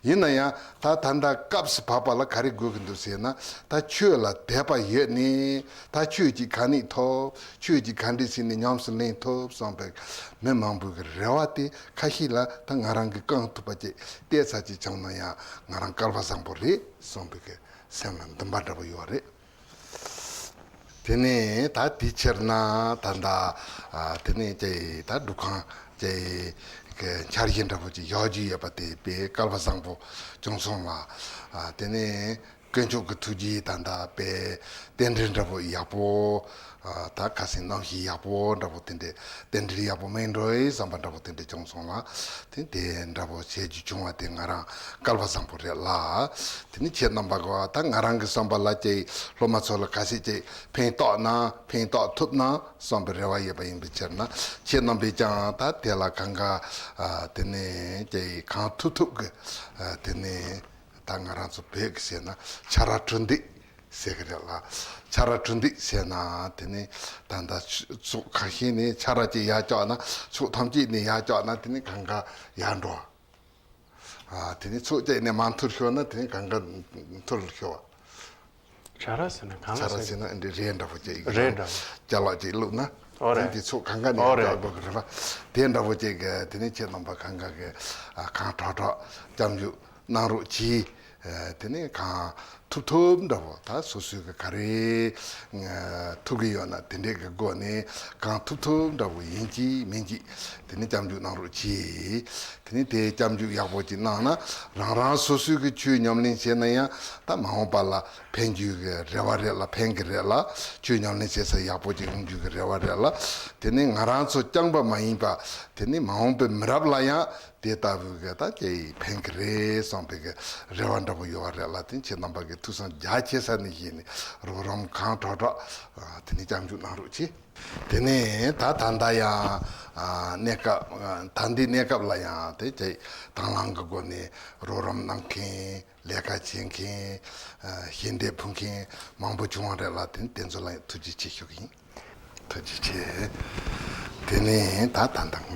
ཡིན་ན་ཡང་ད་ད་ལྟ་སྐབས་སུ་བབ་པ་ལ་ག་རེ་དགོས་ཀྱི་འདུག་ཟེར་ན། ད་ཆོས་ལ་དད་པ་ཡོད་ནས་ད་ཆོས་ཀྱི་ག་ནས་ཐོབ། ཆོས་ཀྱི་ག་འདྲས་བྱས་ནས་ཉམས་སུ་ལེན་ཐུབ་བསམ་པའི་མི་མང་པོའི་གི་རེ་བ་དེ་ཁ་ཤས་ལ་ད་ང་རང་གིས་བསྐང་ཐུབ་པ་ཅིག་ཏོག་ཙམ་ཅིག་བྱུང་ན་ཡང་ང་རང་སྐལ་བ་བཟང་པོ་རེད་བསམ་པའི་གི་སེམས་ལ་འདུན་པ་འདྲ་པོ་ཡོད་རེད། དེ་ནས་ད་དེའི་ཕྱིར་ན་ད་ལྟ་ཨ་དེ་ནས་ཀྱེ་ད་སྒྲུབ་ཁང་ཀྱེ་གི་འཆར་གཞི་འདྲ་པོ་ཅིག་བཞག་རྒྱུ་ཡོད་པ་དེ་དཔེ་སྐལ་བ་བཟང་པོ་བྱུང་སོང་ལ། ཨ་དེ་ནས། དཀོན་མཆོག་གི་ཐུགས་རྗེ་ད་ལྟ་དཔེ་རྟེན་འབྲེལ་འདྲ་པོ་ཡག་པོ། ད་ཁ་སང་གནམ་གཤིས་ཡག་པོ་འདྲ་པོ་དེ་འདྲའི་རྟེན་འབྲེལ་ཡག་པོ་མེད་འགྲོ་ཨེ་བསམ་པ་འདྲ་པོ་དེ་འདྲ་བྱུང་སོང་ལ། དེ་དེ་འདྲ་པོ་བྱེད་རྒྱུ་བྱུང་བ་དེ་ང་རང་སྐལ་བ་བཟང་པོ་རེད་ལ། དེ་ནི་ཁྱེད་རྣམ་པ་ག་ད་ང་རང་གི་བསམ་པ་ལ་ཅིག་སློབ་མ་ཚོ་ལ་ག་ཚད་ཅིག་ཕན་ཐོགས་ན་ཕན་ཐོགས་ཐུབ་ན་བསམ་པའི་རེ་བ་ཡོད་པ་ཡིན་པའི་ཕྱིར་ན། ཁྱེད་རྣམ་པས་ཀྱང་ད་དེ་ལ་གང་ག་དེ་ནི་ཅིག་གང་ཐུབ་ཐུབ་ཀྱི་དེ་ནི། ད་ང་རང་ཚོ་བོད་ཀྱི་ཟེར་ན་ཆ་ར་གྲུ་འདེགས་ཟེར་གི་རེད་ལ། ཆ་ར་གྲུ་འདེགས་ཟེར་ན་དེ་ནི་ད་ལྟ་ཕྱོགས་ཁ་ཤས་ནས་ཆ་ར་གཅིག་ཡར་བཀྱགས་ན་ཕྱོགས་ཐམས་ཅད་ནས་ཡར་བཀྱགས་ན་དེ་ནི་གང་ག་ཡར་འགྲོ་བ། དེ་ནི་ཕྱོགས་གཅིག་ནས་མར་འཐུར་ཤོར་ན་དེ་ནི་གང་ག་འཐུར་ཤོར་བ། ཆ་ར་ཟེར་ན་གང་ཆ་ར་ཟེར་ཟེར་ན་འདི་རས་འདྲ་པོ་ཅིག་རས་འདྲ་པོ། ཅ་ལག་ཅིག་བླུགས་ན། ཨོ་རེད། དེ་ཚོ་གང་ག་ནས་ཨོ་རེད། ཡག་པོ་གི་རེད་པ། དེ་འདྲ་པོ་ཅིག་གི་དེ་ནས་ཁྱེད་རྣམ་པ་གང་ག་གི་གང་དྲག་དྲག་སྐྱབས་འཇུག་གནང་རོགས་གྱིས། དེ་ནས་གང་ཐུབ་ཐུབ་འདྲ་པོ་ད་སོ་སོའི་གི་ག་རེ་ཐུབ་གི་ཡོད་ན་དེ་འདྲས་གི་སྒོ་ནས་གང་ཐུབ་ཐུབ་འདྲ་པོ་ཡིན་གྱིས་མིན་གྱིས་དེ་ནས་སྐྱབས་འཇུག་གནང་རོགས་གྱིས། དེ་ནས་དེ་སྐྱབས་འཇུག་ཡག་པོ་ཅིག་གནང་ན་རང་རང་སོ་སོའི་གི་ཆོས་ཉམས་ལེན་བྱས་ན་ཡང་ད་མ་འོངས་པ་ལ་ཕན་རྒྱུ་གི་རེ་བ་རེད་ལ་ཕན་གི་རེད་ལ། ཆོས་ཉམས་ལེན་བྱེད་ས་ཡག་པོ་ཅིག་ཡོང་རྒྱུ་གི་རེ་བ་རེད་ལ། དེ་ནི་ང་རང་ཚོ་རྐྱང་པ་མ་ཡིན་པ་དེ་ནི་མ་འོངས་པའི་མི་རབས་ལ་ཡང་དེ་ལྟ་བུ་གི་ད་ཀྱེ་ཕན་གི་རེད་བསམ་པའི་གི་རེ་བ་འདྲ་པོ་ཡོད་པ་རེད་ལ། དེ་ཁྱེད་རྣམ་པ་གི་ཐུགས་བསམ་རྒྱ་ཆེ་ས་ནས་བཞེས་ནས་རོགས་རམ་གང་དྲག་དྲག་དེ་ནི་སྐྱབས་འཇུག་གནང་རོགས་གྱིས། དེ་ནས་ད་ད་ལྟ་ཡང་གནས་སྐབས་ད་འདི་གནས་སྐབས་ལ་ཡང་དེ་ཀྱེ་དང་བླངས་གི་སྒོ་ནས་རོགས་རམ་གནང་མཁན། ལས་ཀ་བྱེད་མཁན། ཨ། ཞལ་འདེབས་ཕུལ་མཁན་མང་པོ་བྱུང་བ་རེད་ལ། དེ་དེ་ཚོ་ལ་ཐུགས་རྗེ་ཆེ་ཞུ་གི་ཡིན། ཐུགས་རྗེ་ཆེ། དེ་ནས་ད་ད་ལྟ་